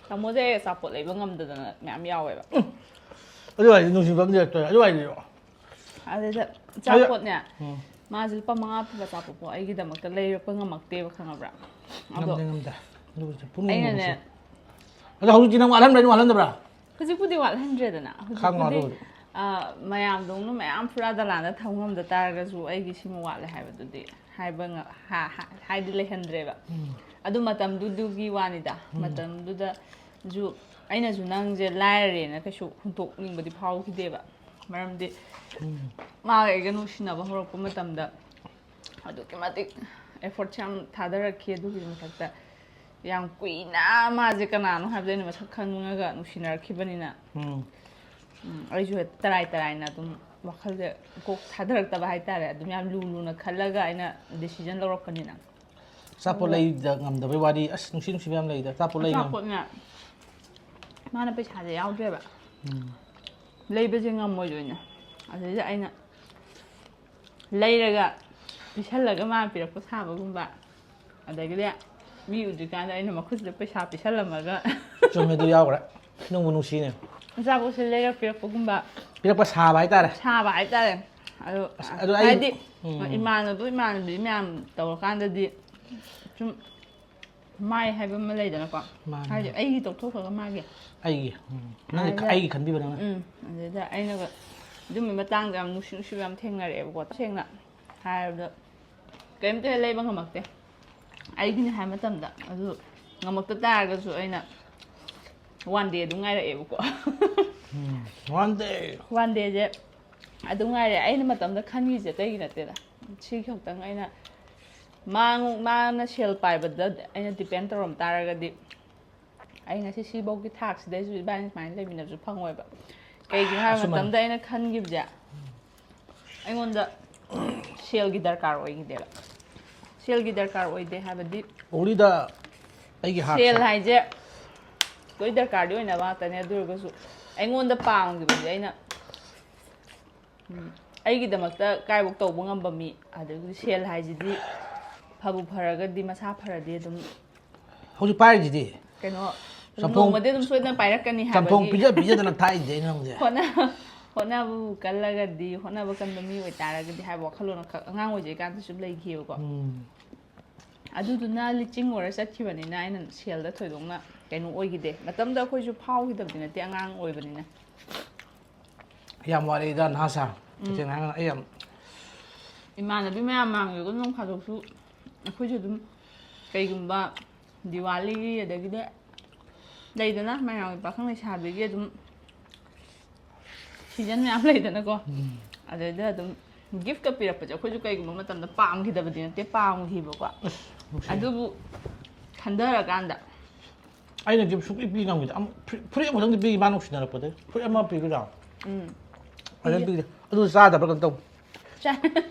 ꯇꯥꯃꯣꯁꯦ ꯑꯩ ꯑꯆꯥꯄꯣꯠ ꯂꯩꯕ ꯉꯝꯗꯗꯅ ꯃꯌꯥꯝ ꯌꯥꯎꯋꯦꯕ꯫ ꯑꯗꯨ ꯍꯥꯏꯗꯤ ꯅꯨꯡꯁꯤꯕ ꯑꯃꯗꯤ ꯂꯩꯔꯛꯇꯣꯏ꯫ ꯑꯗꯨ ꯍꯥꯏꯗꯤ ꯑꯗꯨꯗ ꯑꯆꯥꯄꯣꯠꯅꯦ, ꯎꯝ꯫ ꯃꯥꯁꯦ ꯂꯨꯄꯥ ꯃꯉꯥ ꯄꯤꯕ ꯑꯆꯥꯄꯣꯠꯄꯨ ꯑꯩꯒꯤꯗꯃꯛꯇ ꯂꯩꯔꯛꯄ ꯉꯝꯃꯛꯇꯦꯕ, ꯈꯪꯉꯕ꯭ꯔꯥ? ꯑꯗꯣ ꯉꯝꯗꯦ, ꯉꯝꯗꯦ꯫ ꯑꯗꯨꯕꯨꯗꯤ ꯄꯨꯛꯅꯤꯡ ꯑꯩꯅꯅꯦ, ꯅꯨꯡꯁꯤ꯫ ꯑꯗꯣ ꯍꯧꯖꯤꯛꯇꯤ ꯅꯪ ꯋꯥꯠꯍꯟꯕ꯭ꯔꯥ, ꯅꯪ ꯋꯥꯠꯍꯟꯗꯕ꯭ꯔꯥ? ꯍꯧꯖꯤꯛꯄꯨꯗꯤ ꯋꯥꯠꯍꯟꯗ꯭ꯔꯦꯗꯅ꯫ ꯈꯪꯉꯣ ꯍꯧꯖꯤꯛꯄꯨꯗꯤ ꯑꯗꯨꯕꯨꯗꯤ꯫ ꯑꯥ, ꯃꯌꯥꯝꯗꯧꯅ ꯃꯌꯥꯝ ꯐꯨꯔꯥ ꯗꯂꯥꯟꯗ ꯊꯝ ꯉꯝꯗ ꯇꯥꯔꯒꯁꯨ ꯑꯩꯒꯤ ꯁꯤꯃ ꯋꯥꯠꯂꯦ ꯍꯥꯏꯕꯗꯨꯗꯤ ꯍꯥꯏꯕ ꯉ-, ꯍꯥ-, ꯍꯥ-, ꯍꯥꯏꯗꯤ ꯂꯩꯍꯟꯗ꯭ꯔꯦꯕ꯫ ꯑꯗꯨ ꯃꯇꯝꯗꯨꯗꯨꯒꯤ ꯋꯥꯅꯤꯗ꯫ ꯃꯇꯝꯗꯨꯗꯁꯨ ꯑꯩꯅꯁꯨ ꯅꯪꯁꯦ ꯂꯥꯏꯔꯔꯦꯅ ꯀꯩꯁꯨ ꯍꯨꯟꯇꯣꯛꯅꯤꯡꯕꯗꯤ ꯐꯥꯎꯈꯤꯗꯦꯕ꯫ ꯃꯔꯝꯗꯤ ꯃꯥꯒ ꯑꯩꯒ ꯅꯨꯡꯁꯤꯅꯕ ꯍꯧꯔꯛꯄ ꯃꯇꯝꯗ ꯑꯗꯨꯛꯀꯤ ꯃꯇꯤꯛ effortꯁꯦ ꯌꯥꯝ ꯊꯥꯗꯔꯛꯈꯤ꯫ ꯑꯗꯨꯒꯤ ꯃꯊꯛꯇ ꯌꯥꯝ ꯀꯨꯏꯅ ꯃꯥꯁꯦ ꯀꯅꯥꯅꯣ ꯍꯥꯏꯕꯗ ꯑꯩꯅ ꯃꯁꯛ ꯈꯪꯉꯒ ꯅꯨꯡꯁꯤꯅꯔꯛꯈꯤꯕꯅꯤꯅ, ꯎꯝ꯫ ꯎꯝ, ꯑꯩꯁꯨ ꯍꯦꯛꯇ ꯇꯔꯥꯏ ꯇꯔꯥꯏꯅ ꯑꯗꯨꯝ ꯋꯥꯈꯜꯁꯦ ꯀꯣꯛ ꯊꯥꯗꯔꯛꯇꯕ ꯍꯥꯏꯇꯥꯔꯦ꯫ ꯑꯗꯨꯝ ꯌꯥꯝ ꯂꯨ ꯂꯨꯅ ꯈꯜꯂꯒ ꯑꯩꯅ decision ꯂꯧꯔꯛꯄꯅꯤꯅ꯫ ꯑꯆꯥꯄꯣꯠ ꯑꯗꯨꯒ ꯂꯩꯗ ꯉꯝꯗꯕꯩ ꯋꯥꯔꯤ, ꯑꯁ, ꯅꯨꯡꯁꯤ ꯅꯨꯡꯁꯤꯕ ꯌꯥꯝ ꯂꯩꯗ꯫ ꯑꯆꯥꯄꯣꯠ ꯂꯩ ꯉꯝ- ꯑꯆꯥꯄꯣꯠꯅ ꯃꯥꯅ ꯄꯩꯁꯥꯁꯦ ꯌꯥꯎꯗ꯭ꯔꯦꯕ꯫ ꯎꯝ꯫ ꯂꯩꯕꯁꯦ ꯉꯝꯃꯣꯏꯗꯣꯏꯅꯦ꯫ ꯑꯗꯨꯗꯩꯗ ꯑꯩꯅ ꯂꯩꯔꯒ ꯄꯤꯁꯜꯂꯒ ꯃꯥꯅ ꯄꯤꯔꯛꯄ ꯁꯥꯕꯒꯨꯝꯕ, ꯑꯗꯒꯤꯗꯤ ꯃꯤ ꯎꯗ꯭ꯔꯤꯀꯥꯟꯗ ꯑꯩꯅ ꯃꯈꯨꯠꯁꯤꯗ ꯄꯩꯁꯥ ꯄꯤꯁꯜꯂꯝꯃꯒ ꯆꯨꯝꯃꯦ, ꯑꯗꯨ ꯌꯥꯎꯈ꯭ꯔꯦ꯫ ꯅꯨꯡꯕꯨ ꯅꯨꯡꯁꯤꯅꯦ꯫ ꯑꯆꯥꯄꯣꯠꯁꯦ ꯂꯩꯔ ꯄꯤꯔꯛꯄꯒꯨꯝꯕ꯫ ꯄꯤꯔꯛꯄ ꯁꯥꯕ ꯍꯥꯏꯇꯥꯔꯦ꯫ ꯁꯥꯕ ꯍꯥꯏꯇꯥꯔꯦ꯫ ꯑꯗꯣ ꯑꯁ, ꯑꯗꯣ ꯑꯩ ꯍꯥꯏꯗꯤ ꯎꯝ꯫ ꯏꯃꯥꯟꯅꯕ ꯏꯃꯥꯟꯅꯕꯤ ꯃꯌꯥꯝ ꯇꯧꯔꯀꯥꯟꯗꯗꯤ ꯁꯨꯝ ꯃꯥꯏ ꯍꯥꯏꯕ ꯑꯃ ꯂꯩꯗꯅꯀꯣ꯫ ꯃꯥꯅꯦ꯫ ꯍꯥꯏꯗꯤ ꯑꯩꯒꯤ ꯇꯧꯊꯣꯛꯈ꯭ꯒ ꯃꯥꯒꯤ꯫ ꯑꯩꯒꯤ꯫ ꯎꯝ꯫ ꯅꯪꯒꯤ ꯈ-, ꯑꯗ ꯑꯩꯒꯤ ꯈꯟꯕꯤꯕ ꯅꯪꯅ꯫ ꯎꯝ꯫ ꯑꯗꯨꯗ ꯑꯩꯅꯒ ꯑꯗꯨꯝꯕꯒꯤ ꯃꯇꯥꯡꯗ ꯌꯥꯝ ꯅꯨꯡꯁꯤ ꯅꯨꯡꯁꯤꯕ ꯌꯥꯝ ꯊꯦꯡꯅꯔꯛꯑꯦꯕꯀꯣ꯫ ꯇꯁꯦꯡꯅ ꯍꯥꯏꯔꯕꯗ ꯀꯔꯤꯝꯇ ꯍꯦꯛ ꯂꯩꯕ ꯉꯝꯃꯛꯇꯦ꯫ ꯑꯩꯒꯤꯅꯦ ꯍꯥꯏꯕ ꯃꯇꯝꯗ꯫ ꯑꯗꯨ ꯉꯝꯃꯛꯇ ꯇꯥꯔꯒꯁꯨ ꯑꯩꯅ one day ꯑꯗꯨꯝ ꯉꯥꯏꯔꯛꯑꯦꯕꯀꯣ꯫ ꯎꯝ꯫ One day꯫ One dayꯁꯦ ꯑꯗꯨꯝ ꯉꯥꯏꯔꯦ꯫ ꯑꯩꯅ ꯃꯇꯝꯗ ꯈꯟꯈꯤꯁꯦ ꯑꯇꯩꯒꯤ ꯅꯠꯇꯦꯗ꯫ ꯁꯤ ꯈꯛꯇꯪ ꯑꯩꯅ ꯃꯥꯉꯣ-, ꯃꯥꯅ ꯁꯦꯜ ꯄꯥꯏꯕꯗ ꯑꯩꯅ depend ꯇꯧꯔꯝ ꯇꯥꯔꯒꯗꯤ ꯑꯩ ꯉꯁꯤ ꯁꯤꯐꯧꯒꯤ ꯊꯥꯛꯁꯤꯗꯩꯁꯨ ꯏꯕꯥꯅꯤ ꯁꯨꯃꯥꯏꯅ ꯂꯩꯃꯤꯟꯅꯕꯁꯨ ꯐꯪꯉꯣꯏꯕ꯫ ꯀꯩꯒꯤꯅꯣ ꯍꯥꯏꯕ ꯑꯁꯨꯃꯥꯏꯅ꯫ ꯃꯇꯝꯗ ꯑꯩꯅ ꯈꯟꯈꯤꯕꯁꯦ ꯑꯩꯉꯣꯟꯗ ꯁꯦꯜꯒꯤ ꯗꯔꯀꯥꯔ ꯑꯣꯏꯈꯤꯗꯦꯕ꯫ ꯁꯦꯜꯒꯤ ꯗꯔꯀꯥꯔ ꯑꯣꯏꯗꯦ ꯍꯥꯏꯕꯗꯤ ꯑꯣꯡꯂꯤꯗ ꯑꯩꯒꯤ ꯍꯥꯔꯠꯁꯦ꯫ ꯁꯦꯜ ꯍꯥꯏꯁꯦ ꯂꯣꯏ ꯗꯔꯀꯥꯔꯗꯤ ꯑꯣꯏꯅꯕ ꯉꯥꯛꯇꯅꯦ꯫ ꯑꯗꯨ ꯑꯣꯏꯔꯒꯁꯨ ꯑꯩꯉꯣꯟꯗ ꯄꯥꯝꯈꯤꯕꯁꯦ ꯑꯩꯅ ꯎꯝ, ꯑꯩꯒꯤꯗꯃꯛꯇ ꯀꯥꯏꯕꯣꯛ ꯇꯧꯕ ꯉꯝꯕ ꯃꯤ, ꯑꯗꯒꯤꯗꯤ ꯁꯦꯜ ꯍꯥꯏꯁꯤꯗꯤ ꯐꯕꯨ ꯐꯔꯒꯗꯤ, ꯃꯁꯥ ꯐꯔꯗꯤ ꯑꯗꯨꯝ ꯍꯧꯖꯤꯛ ꯄꯥꯏꯔꯤꯁꯤꯗꯤ ꯀꯩꯅꯣ, ꯆꯝꯊꯣꯡ, ꯅꯣꯡꯃꯗꯤ ꯑꯗꯨꯝ ꯁꯣꯏꯗꯅ ꯄꯥꯏꯔꯛꯀꯅꯤ ꯆꯝꯊꯣꯡ ꯍꯥꯏꯕꯒꯤ ꯄꯤꯖ ꯄꯤꯖꯗꯅ ꯊꯥꯛꯏꯁꯦ ꯑꯩꯅ ꯍꯧꯖꯤꯛ꯫ ꯍꯣꯠꯅ-, ꯍꯣꯠꯅꯕꯕꯨ ꯀꯜꯂꯒꯗꯤ, ꯍꯣꯠꯅꯕ ꯀꯟꯕ ꯃꯤ ꯑꯣꯏꯇꯥꯔꯒꯗꯤ ꯍꯥꯏꯕ ꯋꯥꯈꯜꯂꯣꯟ ꯑꯃꯈꯛ ꯑꯉꯥꯡ ꯑꯣꯏꯖꯔꯤꯀꯥꯟꯗꯁꯨ ꯂꯩꯈꯤꯑꯕꯀꯣ꯫ ꯎꯝ꯫ ꯑꯗꯨꯗꯨꯅ ꯂꯤꯆꯤꯡ ꯑꯣꯏꯔ ꯆꯠꯈꯤꯕꯅꯤꯅ ꯑꯩꯅ ꯁꯦꯜꯗ ꯊꯣꯏꯗꯣꯛꯅ ꯀꯩꯅꯣ ꯑꯣꯏꯈꯤꯗꯦ꯫ ꯃꯇꯝꯗ ꯑꯩꯈꯣꯏꯁꯨ ꯐꯥꯎꯈꯤꯗꯕꯗꯤ ꯅꯠꯇꯦ, ꯑꯉꯥꯡ ꯑꯣꯏꯕꯅꯤꯅ꯫ ꯌꯥꯝ ꯋꯥꯔꯛꯏꯗ ꯅꯍꯥ ꯁꯥ꯫ ꯇꯁꯦꯡꯅ ꯍꯥꯏꯔꯒ ꯑꯩ ꯌꯥꯝ ꯏꯃꯥꯟꯅꯕꯤ ꯃꯌꯥꯝ ꯃꯥꯡꯉꯒ ꯅꯣꯡ ꯐꯥꯗꯣꯛꯁꯨ ꯑꯩꯈꯣꯏꯁꯨ ꯑꯗꯨꯝ ꯀꯩꯒꯨꯝꯕ ꯗꯤꯋꯥꯂꯤꯒꯤ ꯑꯗꯒꯤꯗꯤ ꯂꯩꯗꯅ ꯃꯌꯥꯝꯒꯤ ꯄꯥꯈꯪ ꯂꯩꯁꯥꯕꯤꯒꯤ ꯑꯗꯨꯝ ꯁꯤꯖꯟ ꯃꯌꯥꯝ ꯂꯩꯗꯅꯀꯣ꯫ ꯑꯗꯩꯗ ꯑꯗꯨꯝ ꯒꯤꯐꯀ ꯄꯤꯔꯛꯄꯁꯦ ꯑꯩꯈꯣꯏꯁꯨ ꯀꯩꯒꯨꯝꯕ ꯃꯇꯝꯗ ꯄꯥꯝꯈꯤꯗꯕꯗꯤ ꯅꯠꯇꯦ, ꯄꯥꯝꯈꯤꯕꯀꯣ꯫ ꯅꯨꯡꯁꯤ꯫ ꯑꯗꯨꯕꯨ ꯈꯟꯊꯔꯀꯥꯟꯗ ꯑꯩꯅ ꯒꯤꯐ ꯁꯨꯡꯄꯤ ꯄꯤ ꯉꯝꯈꯤꯗꯦ꯫ ꯑꯃ ꯐꯨꯔꯤꯠ, ꯐꯨꯔꯤꯠ ꯑꯃꯈꯛꯇꯪꯗꯤ ꯄꯤ, ꯃꯥ ꯅꯨꯡꯁꯤꯅꯔꯛꯄꯗꯩ꯫ ꯐꯨꯔꯤꯠ ꯑꯃ ꯄꯤꯒꯗ꯭ꯔꯥ? ꯎꯝ꯫ ꯑꯗꯨꯝ ꯄꯤꯗꯦ꯫ ꯑꯗꯨ ꯆꯥꯗꯕ꯭ꯔꯥ ꯀꯩꯅꯣ ꯇꯧ꯫ ꯆꯥ-,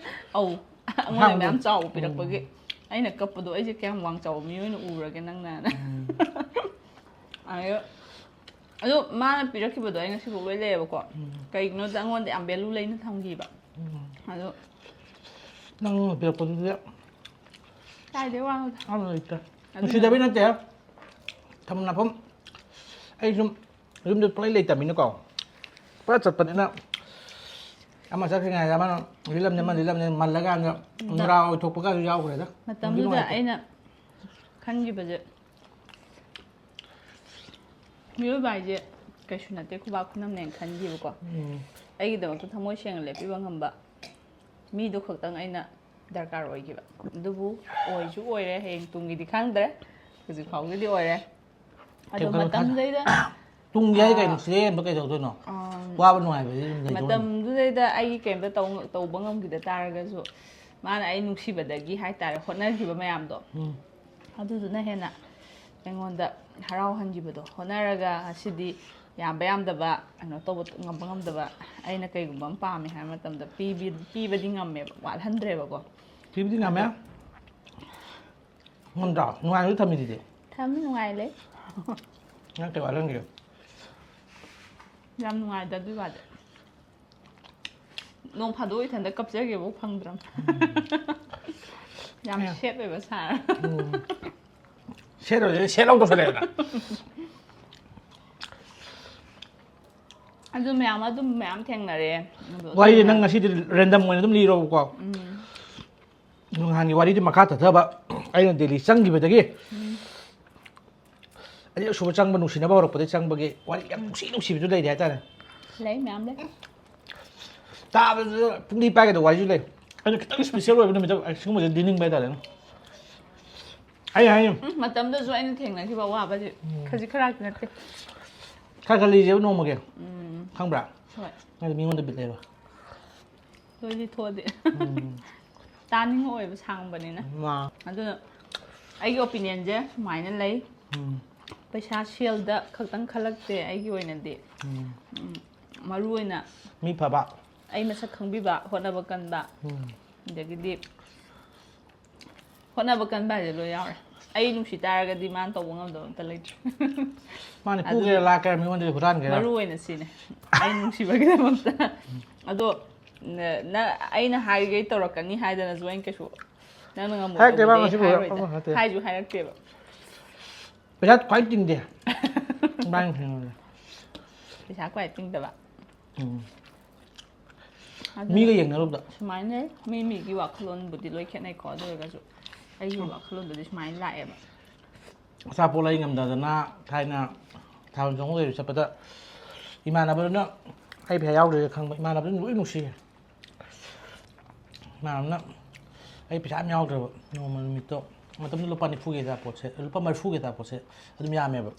ꯑꯧ, ꯑꯩꯉꯣꯟꯗ ꯃꯌꯥꯝ ꯆꯥꯎꯕ ꯄꯤꯔꯛꯄꯒꯤ ꯑꯩꯅ ꯀꯞꯄꯗꯣ, "ꯑꯩꯁꯦ ꯀꯌꯥꯝ ꯋꯥꯡ ꯆꯥꯎꯕ ꯃꯤ ꯑꯣꯏꯅ ꯎꯔꯒꯦ ꯅꯪꯅ?" ꯑꯗꯣ, ꯑꯗꯣ ꯃꯥꯅ ꯄꯤꯔꯛꯈꯤꯕꯗꯣ ꯑꯩ ꯉꯁꯤꯐꯥꯎ ꯂꯣꯏ ꯂꯩꯌꯦꯕꯀꯣ꯫ ꯀꯩꯒꯤꯅꯣꯗ ꯑꯩꯉꯣꯟꯗ ꯌꯥꯝ ꯚꯦꯂꯨ ꯂꯩꯅ ꯊꯝꯈꯤꯕ꯫ ꯑꯗꯣ ꯅꯪ ꯄꯤꯔꯛꯄꯗꯨꯗꯤ ꯀꯥꯏꯗꯩ ꯋꯥꯅꯣꯗ꯫ ꯑꯃ ꯂꯩꯇ꯭ꯔꯦ꯫ ꯅꯨꯡꯁꯤꯗꯕꯩ ꯅꯠꯇꯦ꯫ ꯊꯝꯅꯐꯝ ꯑꯩ ꯁꯨꯝ ꯌꯨꯝꯗ ꯄꯪꯂꯩ ꯂꯩꯇꯕꯅꯤꯅꯀꯣ꯫ ꯄꯨꯔꯥ ꯆꯠꯄꯅꯤꯅ ꯑꯃ ꯆꯠꯈ꯭ꯔꯤꯉꯩꯗ ꯑꯃꯅ ꯂꯤꯠꯂꯝꯅꯤ, ꯑꯃ ꯂꯤꯠꯂꯝꯅꯤ, ꯃꯜꯂꯀꯥꯟꯗ ꯅꯨꯔꯥ ꯑꯣꯏꯊꯣꯛꯄꯒꯁꯨ ꯌꯥꯎꯈ꯭ꯔꯦꯗ꯫ ꯅꯨꯡꯗꯤ ꯃꯇꯝꯗꯨꯗ ꯅꯨꯡꯉꯥꯏꯇꯦ꯫ ꯑꯩꯅ ꯈꯟꯈꯤꯕꯁꯦ, ꯃꯤꯑꯣꯏꯕ ꯍꯥꯏꯁꯦ ꯀꯩꯁꯨ ꯅꯠꯇꯦ, ꯈꯨꯕꯥꯛ ꯈꯨꯅꯝꯅꯦꯅ ꯈꯟꯈꯤꯕꯀꯣ꯫ ꯎꯝ꯫ ꯑꯩꯒꯤꯗꯃꯛꯇ ꯊꯃꯣꯏ ꯁꯦꯡꯅ ꯂꯦꯞꯄꯤꯕ ꯉꯝꯕ ꯃꯤꯗꯣ ꯈꯛꯇꯪ ꯑꯩꯅ ꯗꯔꯀꯥꯔ ꯑꯣꯏꯈꯤꯕ꯫ ꯑꯗꯨꯕꯨ ꯑꯣꯏꯁꯨ ꯑꯣꯏꯔꯦ, ꯍꯌꯦꯡ ꯇꯨꯡꯒꯤꯗꯤ ꯈꯪꯗ꯭ꯔꯦ, ꯍꯧꯖꯤꯛ ꯐꯥꯎꯒꯤꯗꯤ ꯑꯣꯏꯔꯦ꯫ ꯑꯗꯣ ꯀꯩꯝ ꯈꯜꯂꯨ, ꯃꯇꯝꯗꯨꯗꯩꯗ ꯇꯨꯡꯒꯤ ꯍꯥꯏ ꯀꯩꯅꯣ? ꯁꯤꯗꯩ ꯍꯦꯟꯕ ꯀꯩꯗꯧꯗꯣꯏꯅꯣ? ꯑꯥ, ꯋꯥꯕ ꯅꯨꯡꯉꯥꯏꯕꯗꯤ ꯑꯗꯨꯝ ꯂꯩꯗꯧꯅꯤ꯫ ꯃꯇꯝꯗꯨꯗꯩꯗ ꯑꯩꯒꯤ ꯀꯩꯝꯇ ꯇꯧ-, ꯇꯧꯕ ꯉꯝꯈꯤꯗ ꯇꯥꯔꯒꯁꯨ, ꯃꯥꯅ ꯑꯩ ꯅꯨꯡꯁꯤꯕꯗꯒꯤ ꯍꯥꯏꯇꯥꯔꯦ, ꯍꯣꯠꯅꯈꯤꯕ ꯃꯌꯥꯝꯗꯣ, ꯎꯝ꯫ ꯑꯗꯨꯗꯨꯅ ꯍꯦꯟꯅ ꯑꯩꯉꯣꯟꯗ ꯍꯔꯥꯎꯍꯟꯈꯤꯕꯗꯣ꯫ ꯍꯣꯠꯅꯔꯒ ꯉꯁꯤꯗꯤ ꯌꯥꯝꯕ ꯌꯥꯝꯗꯕ, ꯀꯩꯅꯣ ꯇꯧꯕ ꯉꯝꯕ ꯉꯝꯗꯕ, ꯑꯩꯅ ꯀꯩꯒꯨꯝꯕ ꯑꯃ ꯄꯥꯝꯃꯦ ꯍꯥꯏꯕ ꯃꯇꯝꯗ ꯄꯤꯕꯤ-, ꯄꯤꯕꯗꯤ ꯉꯝꯃꯦꯕ, ꯋꯥꯠꯍꯟꯗ꯭ꯔꯦꯕꯀꯣ꯫ ꯄꯤꯕꯗꯤ ꯉꯝꯃꯦ꯫ ꯉꯝꯗ꯭ꯔꯣ? ꯅꯨꯡꯉꯥꯏꯅꯁꯨ ꯊꯝꯃꯤꯗꯨꯗꯤ꯫ ꯊꯝꯃꯤ, ꯅꯨꯡꯉꯥꯏ ꯂꯩ꯫ ꯅꯪ ꯀꯩ ꯋꯥꯠꯍꯟꯒꯦ? ꯌꯥꯝ ꯅꯨꯡꯉꯥꯏꯗ ꯑꯗꯨꯏ ꯋꯥꯗꯤ꯫ ꯅꯣꯡ ꯐꯥꯗꯣꯛ ꯏꯊꯟꯇ ꯀꯞꯆꯒꯦꯕꯨ ꯐꯪꯗ꯭ꯔꯕ꯫ ꯌꯥꯝ ꯁꯦꯠ ꯑꯣꯏꯕ ꯁꯥꯔ꯫ ꯁꯦꯠ ꯑꯣꯏꯔꯦ, ꯁꯦꯠ ꯂꯧ ꯇꯧꯁꯜꯂꯛꯑꯦꯅ꯫ ꯑꯗꯨ ꯃꯌꯥꯝ, ꯑꯗꯨꯝ ꯃꯌꯥꯝ ꯊꯦꯡꯅꯔꯦ꯫ ꯑꯗꯣ ꯋꯥꯔꯤꯁꯦ ꯑꯗꯨꯝ ꯅꯪ ꯉꯁꯤꯗꯤ ꯔꯦꯟꯗꯝ ꯑꯣꯏꯅ ꯑꯗꯨꯝ ꯂꯤꯔꯣꯕꯀꯣ꯫ ꯎꯝ꯫ ꯅꯍꯥꯟꯒꯤ ꯋꯥꯔꯤꯗꯤ ꯃꯈꯥ ꯆꯠꯊꯕ, ꯑꯩꯅ ꯗꯦꯜꯂꯤ ꯆꯪꯈꯤꯕꯗꯒꯤ ꯑꯅꯤꯔꯛ ꯁꯨꯕ ꯆꯪꯕ, ꯅꯨꯡꯁꯤꯅꯕ ꯍꯧꯔꯛꯄꯗꯒꯤ ꯆꯪꯕꯒꯤ ꯋꯥꯔꯤ ꯌꯥꯝ ꯅꯨꯡꯁꯤ ꯅꯨꯡꯁꯤꯕꯁꯨ ꯂꯩꯔꯤ ꯍꯥꯏꯇꯥꯔꯦ꯫ ꯂꯩ, ꯃꯌꯥꯝ ꯂꯩ꯫ ꯇꯥꯕꯗ ꯄꯨꯡꯗꯤ ꯄꯥꯏꯒꯗꯧꯕ ꯋꯥꯔꯤꯁꯨ ꯂꯩ꯫ ꯑꯗꯨ ꯈꯤꯇꯪ ꯏꯁꯄꯤꯁꯦꯜ ꯑꯣꯏꯕ ꯅꯨꯃꯤꯠꯇ ꯁꯤꯒꯨꯝꯕꯁꯦ ꯂꯤꯅꯤꯡꯕ ꯍꯥꯏꯇꯥꯔꯦꯅꯦ꯫ ꯑꯩ ꯍꯥꯏꯅꯤ꯫ ꯎꯝ, ꯃꯇꯝꯗꯁꯨ ꯑꯩꯅ ꯊꯦꯡꯅꯈꯤꯕ ꯑꯋꯥꯕꯁꯦ ꯈꯖꯤꯛ ꯈꯔꯥꯛꯇꯤ ꯅꯠꯇꯦ꯫ ꯈꯔ ꯈꯔ ꯂꯤꯁꯦꯕ ꯅꯣꯡꯃꯒꯤ꯫ ꯎꯝ, ꯈꯪꯕ꯭ꯔꯥ? ꯍꯣꯏ꯫ ꯅꯪꯗꯤ ꯃꯤꯉꯣꯟꯗ ꯕꯤꯠ ꯂꯩꯕ꯫ ꯂꯣꯏ ꯂꯤꯊꯣꯛꯑꯗꯤ꯫ ꯎꯝ꯫ ꯇꯥꯅꯤꯡꯉꯛꯑꯣꯏꯕ ꯁꯥꯡꯕꯅꯤꯅ꯫ ꯃꯥ꯫ ꯑꯗꯨꯅ ꯑꯩꯒꯤ ꯑꯣꯄꯤꯅꯤꯌꯟꯁꯦ ꯁꯨꯃꯥꯏꯅ ꯂꯩ꯫ ꯎꯝ꯫ ꯄꯩꯁꯥ ꯁꯦꯜꯗ ꯈꯛꯇꯪ ꯈꯜꯂꯛꯇꯦ ꯑꯩꯒꯤ ꯑꯣꯏꯅꯗꯤ꯫ ꯎꯝ꯫ ꯎꯝ, ꯃꯔꯨ ꯑꯣꯏꯅ ꯃꯤ ꯐꯕ꯫ ꯑꯩ ꯃꯁꯛ ꯈꯪꯕꯤꯕ, ꯍꯣꯠꯅꯕ ꯀꯟꯕ, ꯎꯝ꯫ ꯑꯗꯒꯤꯗꯤ ꯍꯣꯠꯅꯕ ꯀꯟꯕ ꯍꯥꯏꯁꯦ ꯂꯣꯏ ꯌꯥꯎꯔꯦ꯫ ꯑꯩ ꯅꯨꯡꯁꯤ ꯇꯥꯔꯒꯗꯤ ꯃꯥꯅ ꯇꯧꯕ ꯉꯝꯗꯕ ꯑꯝꯇ ꯂꯩꯇ꯭ꯔꯦ꯫ ꯃꯥꯅ ꯑꯗꯨꯅ ꯄꯨꯒꯦꯔꯥ ꯂꯥꯛꯀꯦꯔꯥ ꯃꯤꯉꯣꯟꯗꯗꯤ ꯍꯨꯔꯥꯟꯒꯦꯔꯥ꯫ ꯃꯔꯨ ꯑꯣꯏꯅ ꯁꯤꯅꯦ꯫ ꯑꯩ ꯅꯨꯡꯁꯤꯕꯒꯤꯗꯃꯛꯇ꯫ ꯑꯗꯣ ꯅ-, ꯅ-, ꯑꯩꯅ ꯍꯥꯏꯔꯤꯈꯩ ꯇꯧꯔꯛꯀꯅꯤ ꯍꯥꯏꯗꯅꯁꯨ ꯑꯩꯅ ꯀꯩꯁꯨ ꯅꯪꯅ ꯍꯥꯏꯔꯛꯇꯦꯕ ꯉꯝꯃꯣꯏꯗꯕꯗꯨꯗꯤ ꯉꯁꯤꯕꯨ ꯍꯥꯏꯔꯣꯏꯗ꯫ ꯑꯃ ꯅꯠꯇꯦ꯫ ꯍꯥꯏꯁꯨ ꯍꯥꯏꯔꯛꯇꯦꯕ꯫ ꯄꯩꯁꯥ ꯈ꯭ꯋꯥꯏ ꯇꯤꯡꯗꯦ꯫ ꯏꯕꯥꯅꯤ ꯊꯦꯡꯅꯕꯗ꯫ ꯄꯩꯁꯥ ꯈ꯭ꯋꯥꯏ ꯇꯤꯡꯗꯕ꯫ ꯎꯝ꯫ ꯑꯗꯨꯅ ꯃꯤꯒ ꯌꯦꯡꯅꯔꯨꯕꯗ꯫ ꯁꯨꯃꯥꯏꯅ ꯂꯩ꯫ ꯃꯤ ꯃꯤꯒꯤ ꯋꯥꯈꯜꯂꯣꯟꯕꯨꯗꯤ ꯂꯣꯏ ꯈꯦꯠꯅꯩꯀꯣ꯫ ꯑꯗꯨ ꯑꯣꯏꯔꯒꯁꯨ ꯑꯩꯒꯤ ꯋꯥꯈꯜꯂꯣꯟꯗꯗꯤ ꯁꯨꯃꯥꯏꯅ ꯂꯥꯛꯑꯦꯕ꯫ ꯑꯆꯥꯄꯣꯠ ꯂꯩ ꯉꯝꯗꯗꯅ ꯊꯥꯏꯅ ꯊꯥꯕꯜ ꯆꯣꯡꯕ ꯂꯩꯕ ꯆꯠꯄꯗ ꯏꯃꯥꯟꯅꯕꯗꯨꯅ ꯑꯩ ꯄꯩꯁꯥ ꯌꯥꯎꯗ꯭ꯔꯦ ꯈꯪꯕ꯫ ꯏꯃꯥꯟꯅꯕꯗꯨꯅ ꯂꯣꯏ ꯅꯨꯡꯁꯤꯌꯦ꯫ ꯏꯃꯥꯟꯅꯕꯅ ꯑꯩ ꯄꯩꯁꯥ ꯌꯥꯝ ꯌꯥꯎꯗ꯭ꯔꯕ ꯅꯣꯡꯃ ꯅꯨꯃꯤꯠꯇꯣ꯫ ꯃꯇꯝꯗꯨꯗ ꯂꯨꯄꯥ ꯅꯤꯐꯨꯒꯤ ꯑꯆꯥꯄꯣꯠꯁꯦ, ꯂꯨꯄꯥ ꯃꯔꯤꯐꯨꯒꯤ ꯑꯆꯥꯄꯣꯠꯁꯦ ꯑꯗꯨꯝ ꯌꯥꯝꯃꯦꯕ꯫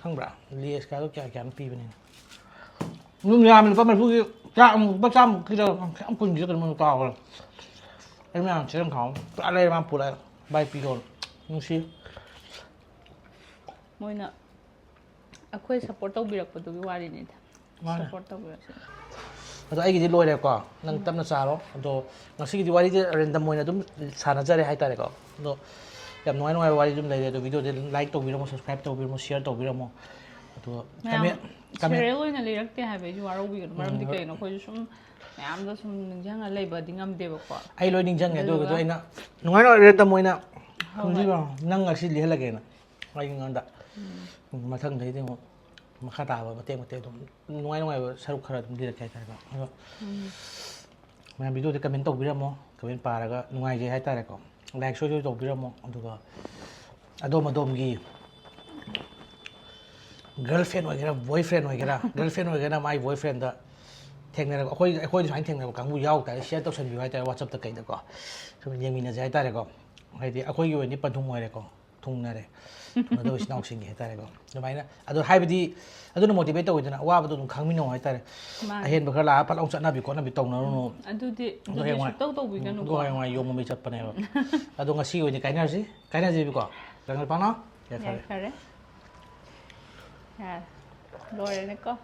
ꯈꯪꯕ꯭ꯔꯥ? ꯂꯦꯁꯀꯗꯣ ꯀꯌꯥ ꯀꯌꯥꯅꯣ ꯄꯤꯕꯅꯤꯅ꯫ ꯑꯗꯨꯝ ꯌꯥꯝꯃꯦ, ꯂꯨꯄꯥ ꯃꯔꯤꯐꯨꯒꯤ ꯆꯥꯛ ꯑꯃꯨꯛ ꯂꯨꯄꯥ ꯆꯥꯝꯃꯨꯛꯀꯤꯔ ꯌꯥꯝ ꯀꯨꯟꯒꯤꯔ ꯀꯩꯅꯣ ꯀꯥꯎꯈ꯭ꯔꯦ꯫ ꯑꯩ ꯃꯌꯥꯝ ꯆꯦꯔꯪ ꯈꯥꯎ ꯑꯃ ꯄꯨꯔꯥ ꯂꯩꯔꯦ, ꯃꯥ ꯄꯨꯔꯛꯑꯦ꯫ "ꯚꯥꯏ, ꯄꯤꯔꯣ꯫" ꯅꯨꯡꯁꯤ꯫ ꯃꯣꯏꯅ ꯑꯩꯈꯣꯏ ꯁꯞꯄꯣꯔꯠ ꯇꯧꯕꯤꯔꯛꯄꯗꯨꯒꯤ ꯋꯥꯔꯤꯅꯤꯗ꯫ ꯃꯥꯅꯦ꯫ ꯁꯞꯄꯣꯔꯠ ꯇꯧꯕꯤꯔꯛꯁꯦ꯫ ꯑꯗꯣ ꯑꯩꯒꯤꯗꯤ ꯂꯣꯏꯔꯦꯀꯣ, ꯅꯪ ꯇꯞꯅ ꯆꯥꯔꯣ꯫ ꯑꯗꯣ ꯉꯁꯤꯒꯤꯗꯤ ꯋꯥꯔꯤꯁꯦ ꯔꯦꯟꯗꯝ ꯑꯣꯏꯅ ꯑꯗꯨꯝ ꯁꯥꯟꯅꯖꯔꯦ ꯍꯥꯏꯇꯥꯔꯦꯀꯣ꯫ ꯑꯗꯣ ꯌꯥꯝ ꯅꯨꯡꯉꯥꯏ ꯅꯨꯡꯉꯥꯏꯕ ꯋꯥꯔꯤ ꯑꯗꯨꯝ ꯂꯩꯔꯦ꯫ ꯑꯗꯣ ꯚꯤꯗꯤꯑꯣꯗꯤ ꯂꯥꯏꯛ ꯇꯧꯕꯤꯔꯝꯃꯣ, ꯁꯕꯁꯀ꯭ꯔꯥꯏꯕ ꯇꯧꯕꯤꯔꯝꯃꯣ, ꯁꯤꯌꯔ ꯇꯧꯕꯤꯔꯝꯃꯣ꯫ ꯑꯗꯨꯒ ꯃꯌꯥꯝ ꯀꯃꯦꯟ, ꯀꯃꯦꯟ꯫ ꯁꯦꯔꯤꯌꯦꯜ ꯑꯣꯏꯅ ꯂꯤꯔꯛꯇꯦ ꯍꯥꯏꯕ ꯑꯩꯁꯨ ꯋꯥꯔꯧꯕꯤꯒꯅꯨ꯫ ꯃꯔꯝꯗꯤ ꯎꯝ꯫ ꯀꯩꯅꯣ, ꯑꯩꯈꯣꯏꯁꯨ ꯁꯨꯝ ꯃꯌꯥꯝꯗꯣ ꯁꯨꯝ ꯅꯤꯡꯁꯤꯡꯉ ꯂꯩꯕꯗꯤ ꯉꯝꯗꯦꯕꯀꯣ꯫ ꯑꯩ ꯂꯣꯏ ꯅꯤꯡꯁꯤꯡꯉꯦ꯫ ꯑꯗꯨ ꯑꯗꯨꯗꯨꯒ ꯑꯣꯏꯔꯒꯁꯨ ꯑꯩꯅ ꯅꯨꯡꯉꯥꯏ ꯅꯨꯡꯉꯥꯏꯕ ꯔꯦꯟꯗꯝ ꯑꯣꯏꯅ ꯍꯣꯏ, ꯈꯨꯝꯕꯤꯕ ꯍꯣꯏ꯫ ꯅꯪ ꯉꯁꯤ ꯂꯤꯍꯜꯂꯒꯦꯅ ꯑꯩꯉꯣꯟꯗ꯫ ꯃꯊꯪꯗꯩꯗꯤ ꯑꯃꯨꯛ ꯃꯈꯥ ꯇꯥꯕ ꯃꯇꯦꯛ ꯃꯇꯦꯛ ꯑꯗꯨꯝ ꯅꯨꯡꯉꯥꯏ ꯅꯨꯡꯉꯥꯏꯕ ꯁꯔꯨꯛ ꯈꯔ ꯑꯗꯨꯝ ꯂꯤꯔꯛꯀꯦ ꯍꯥꯏꯇꯥꯔꯦꯀꯣ꯫ ꯑꯗꯣ ꯎꯝ꯫ ꯃꯌꯥꯝ ꯚꯤꯗꯤꯑꯣꯗ ꯀꯃꯦꯟ ꯇꯧꯕꯤꯔꯝꯃꯣ, ꯀꯃꯦꯟ ꯄꯥꯔꯒ ꯅꯨꯡꯉꯥꯏꯖꯩ ꯍꯥꯏꯇꯥꯔꯦꯀꯣ꯫ ꯂꯥꯏꯛ ꯁꯣꯏ ꯁꯣꯏ ꯇꯧꯕꯤꯔꯝꯃꯣ꯫ ꯑꯗꯨꯒ ꯑꯗꯣꯝ ꯑꯗꯣꯝꯒꯤ ꯒꯔꯜ ꯐ꯭ꯔꯦꯟ ꯑꯣꯏꯒꯦꯔꯥ, ꯕꯣꯏ ꯐ꯭ꯔꯦꯟ ꯑꯣꯏꯒꯦꯔꯥ, ꯒꯔꯜ ꯐ꯭ꯔꯦꯟ ꯑꯣꯏꯔꯒꯅ ꯃꯥꯏ ꯕꯣꯏ ꯐ꯭ꯔꯦꯟꯗ ꯊꯦꯡꯅꯔꯕ, ꯑꯩꯈꯣꯏ ꯑꯩꯈꯣꯏꯗ ꯁꯨꯃꯥꯏꯅ ꯊꯦꯡꯅꯕ ꯀꯥꯡꯕꯨ ꯌꯥꯎ ꯇꯥꯔꯗꯤ ꯁꯤꯌꯔ ꯇꯧꯁꯟꯕꯤꯌꯨ ꯍꯥꯏꯇꯥꯔꯦ, ꯋꯥꯆꯞꯇ ꯀꯩꯗꯀꯣ꯫ ꯁꯨꯝ ꯌꯦꯡꯃꯤꯟꯅꯁꯦ ꯍꯥꯏꯇꯥꯔꯦꯀꯣ꯫ ꯍꯥꯏꯗꯤ ꯑꯩꯈꯣꯏꯒꯤ ꯑꯣꯏꯅꯗꯤ ꯄꯟꯊꯨꯡ ꯑꯣꯏꯔꯦꯀꯣ, ꯊꯨꯡꯅꯔꯦ꯫ ꯊꯨꯡꯅꯗꯕ ꯏꯆꯤꯟ ꯏꯅꯥꯎꯁꯤꯡꯒꯤ ꯍꯥꯏꯇꯥꯔꯦꯀꯣ꯫ ꯑꯗꯨꯃꯥꯏꯅ ꯑꯗꯣ ꯍꯥꯏꯕꯗꯤ ꯑꯗꯨꯅ ꯃꯣꯇꯤꯚꯦꯠ ꯇꯧꯋꯤꯗꯅ, ꯑꯋꯥꯕꯗꯣ ꯑꯗꯨꯝ ꯈꯪꯃꯤꯟꯅꯧ ꯍꯥꯏꯇꯥꯔꯦ꯫ ꯃꯥꯅꯦ꯫ ꯑꯍꯦꯟꯕ ꯈꯔ ꯂꯥꯛꯑ ꯐꯠ ꯂꯥꯎ ꯆꯠꯅꯕꯤ ꯈꯣꯠꯅꯕꯤ ꯇꯧꯅꯔꯨꯅꯨ꯫ ꯑꯗꯨꯗꯤ ꯑꯗꯣ ꯑꯗꯨꯗꯤ ꯍꯌꯦꯡꯋꯥꯏ ꯁꯨꯛꯇꯧ ꯇꯧꯕꯤꯒꯅꯨꯀꯣ꯫ ꯑꯗꯣ ꯍꯌꯦꯡꯋꯥꯏ ꯌꯣꯝꯕ ꯃꯤ ꯆꯠꯄꯅꯦꯕ꯫ ꯑꯗꯣ ꯉꯁꯤꯒꯤ ꯑꯣꯏꯅꯗꯤ ꯀꯥꯏꯅꯔꯁꯤ, ꯀꯥꯏꯅꯁꯤꯕꯤꯀꯣ꯫ ꯀꯪꯒꯜ ꯄꯥꯅ ꯌꯥꯏꯐꯔꯦ꯫ ꯌꯥꯏꯐꯔꯦ꯫ ꯌꯥꯔꯦ꯫ ꯂꯣꯏꯔꯦꯅꯦꯀꯣ꯫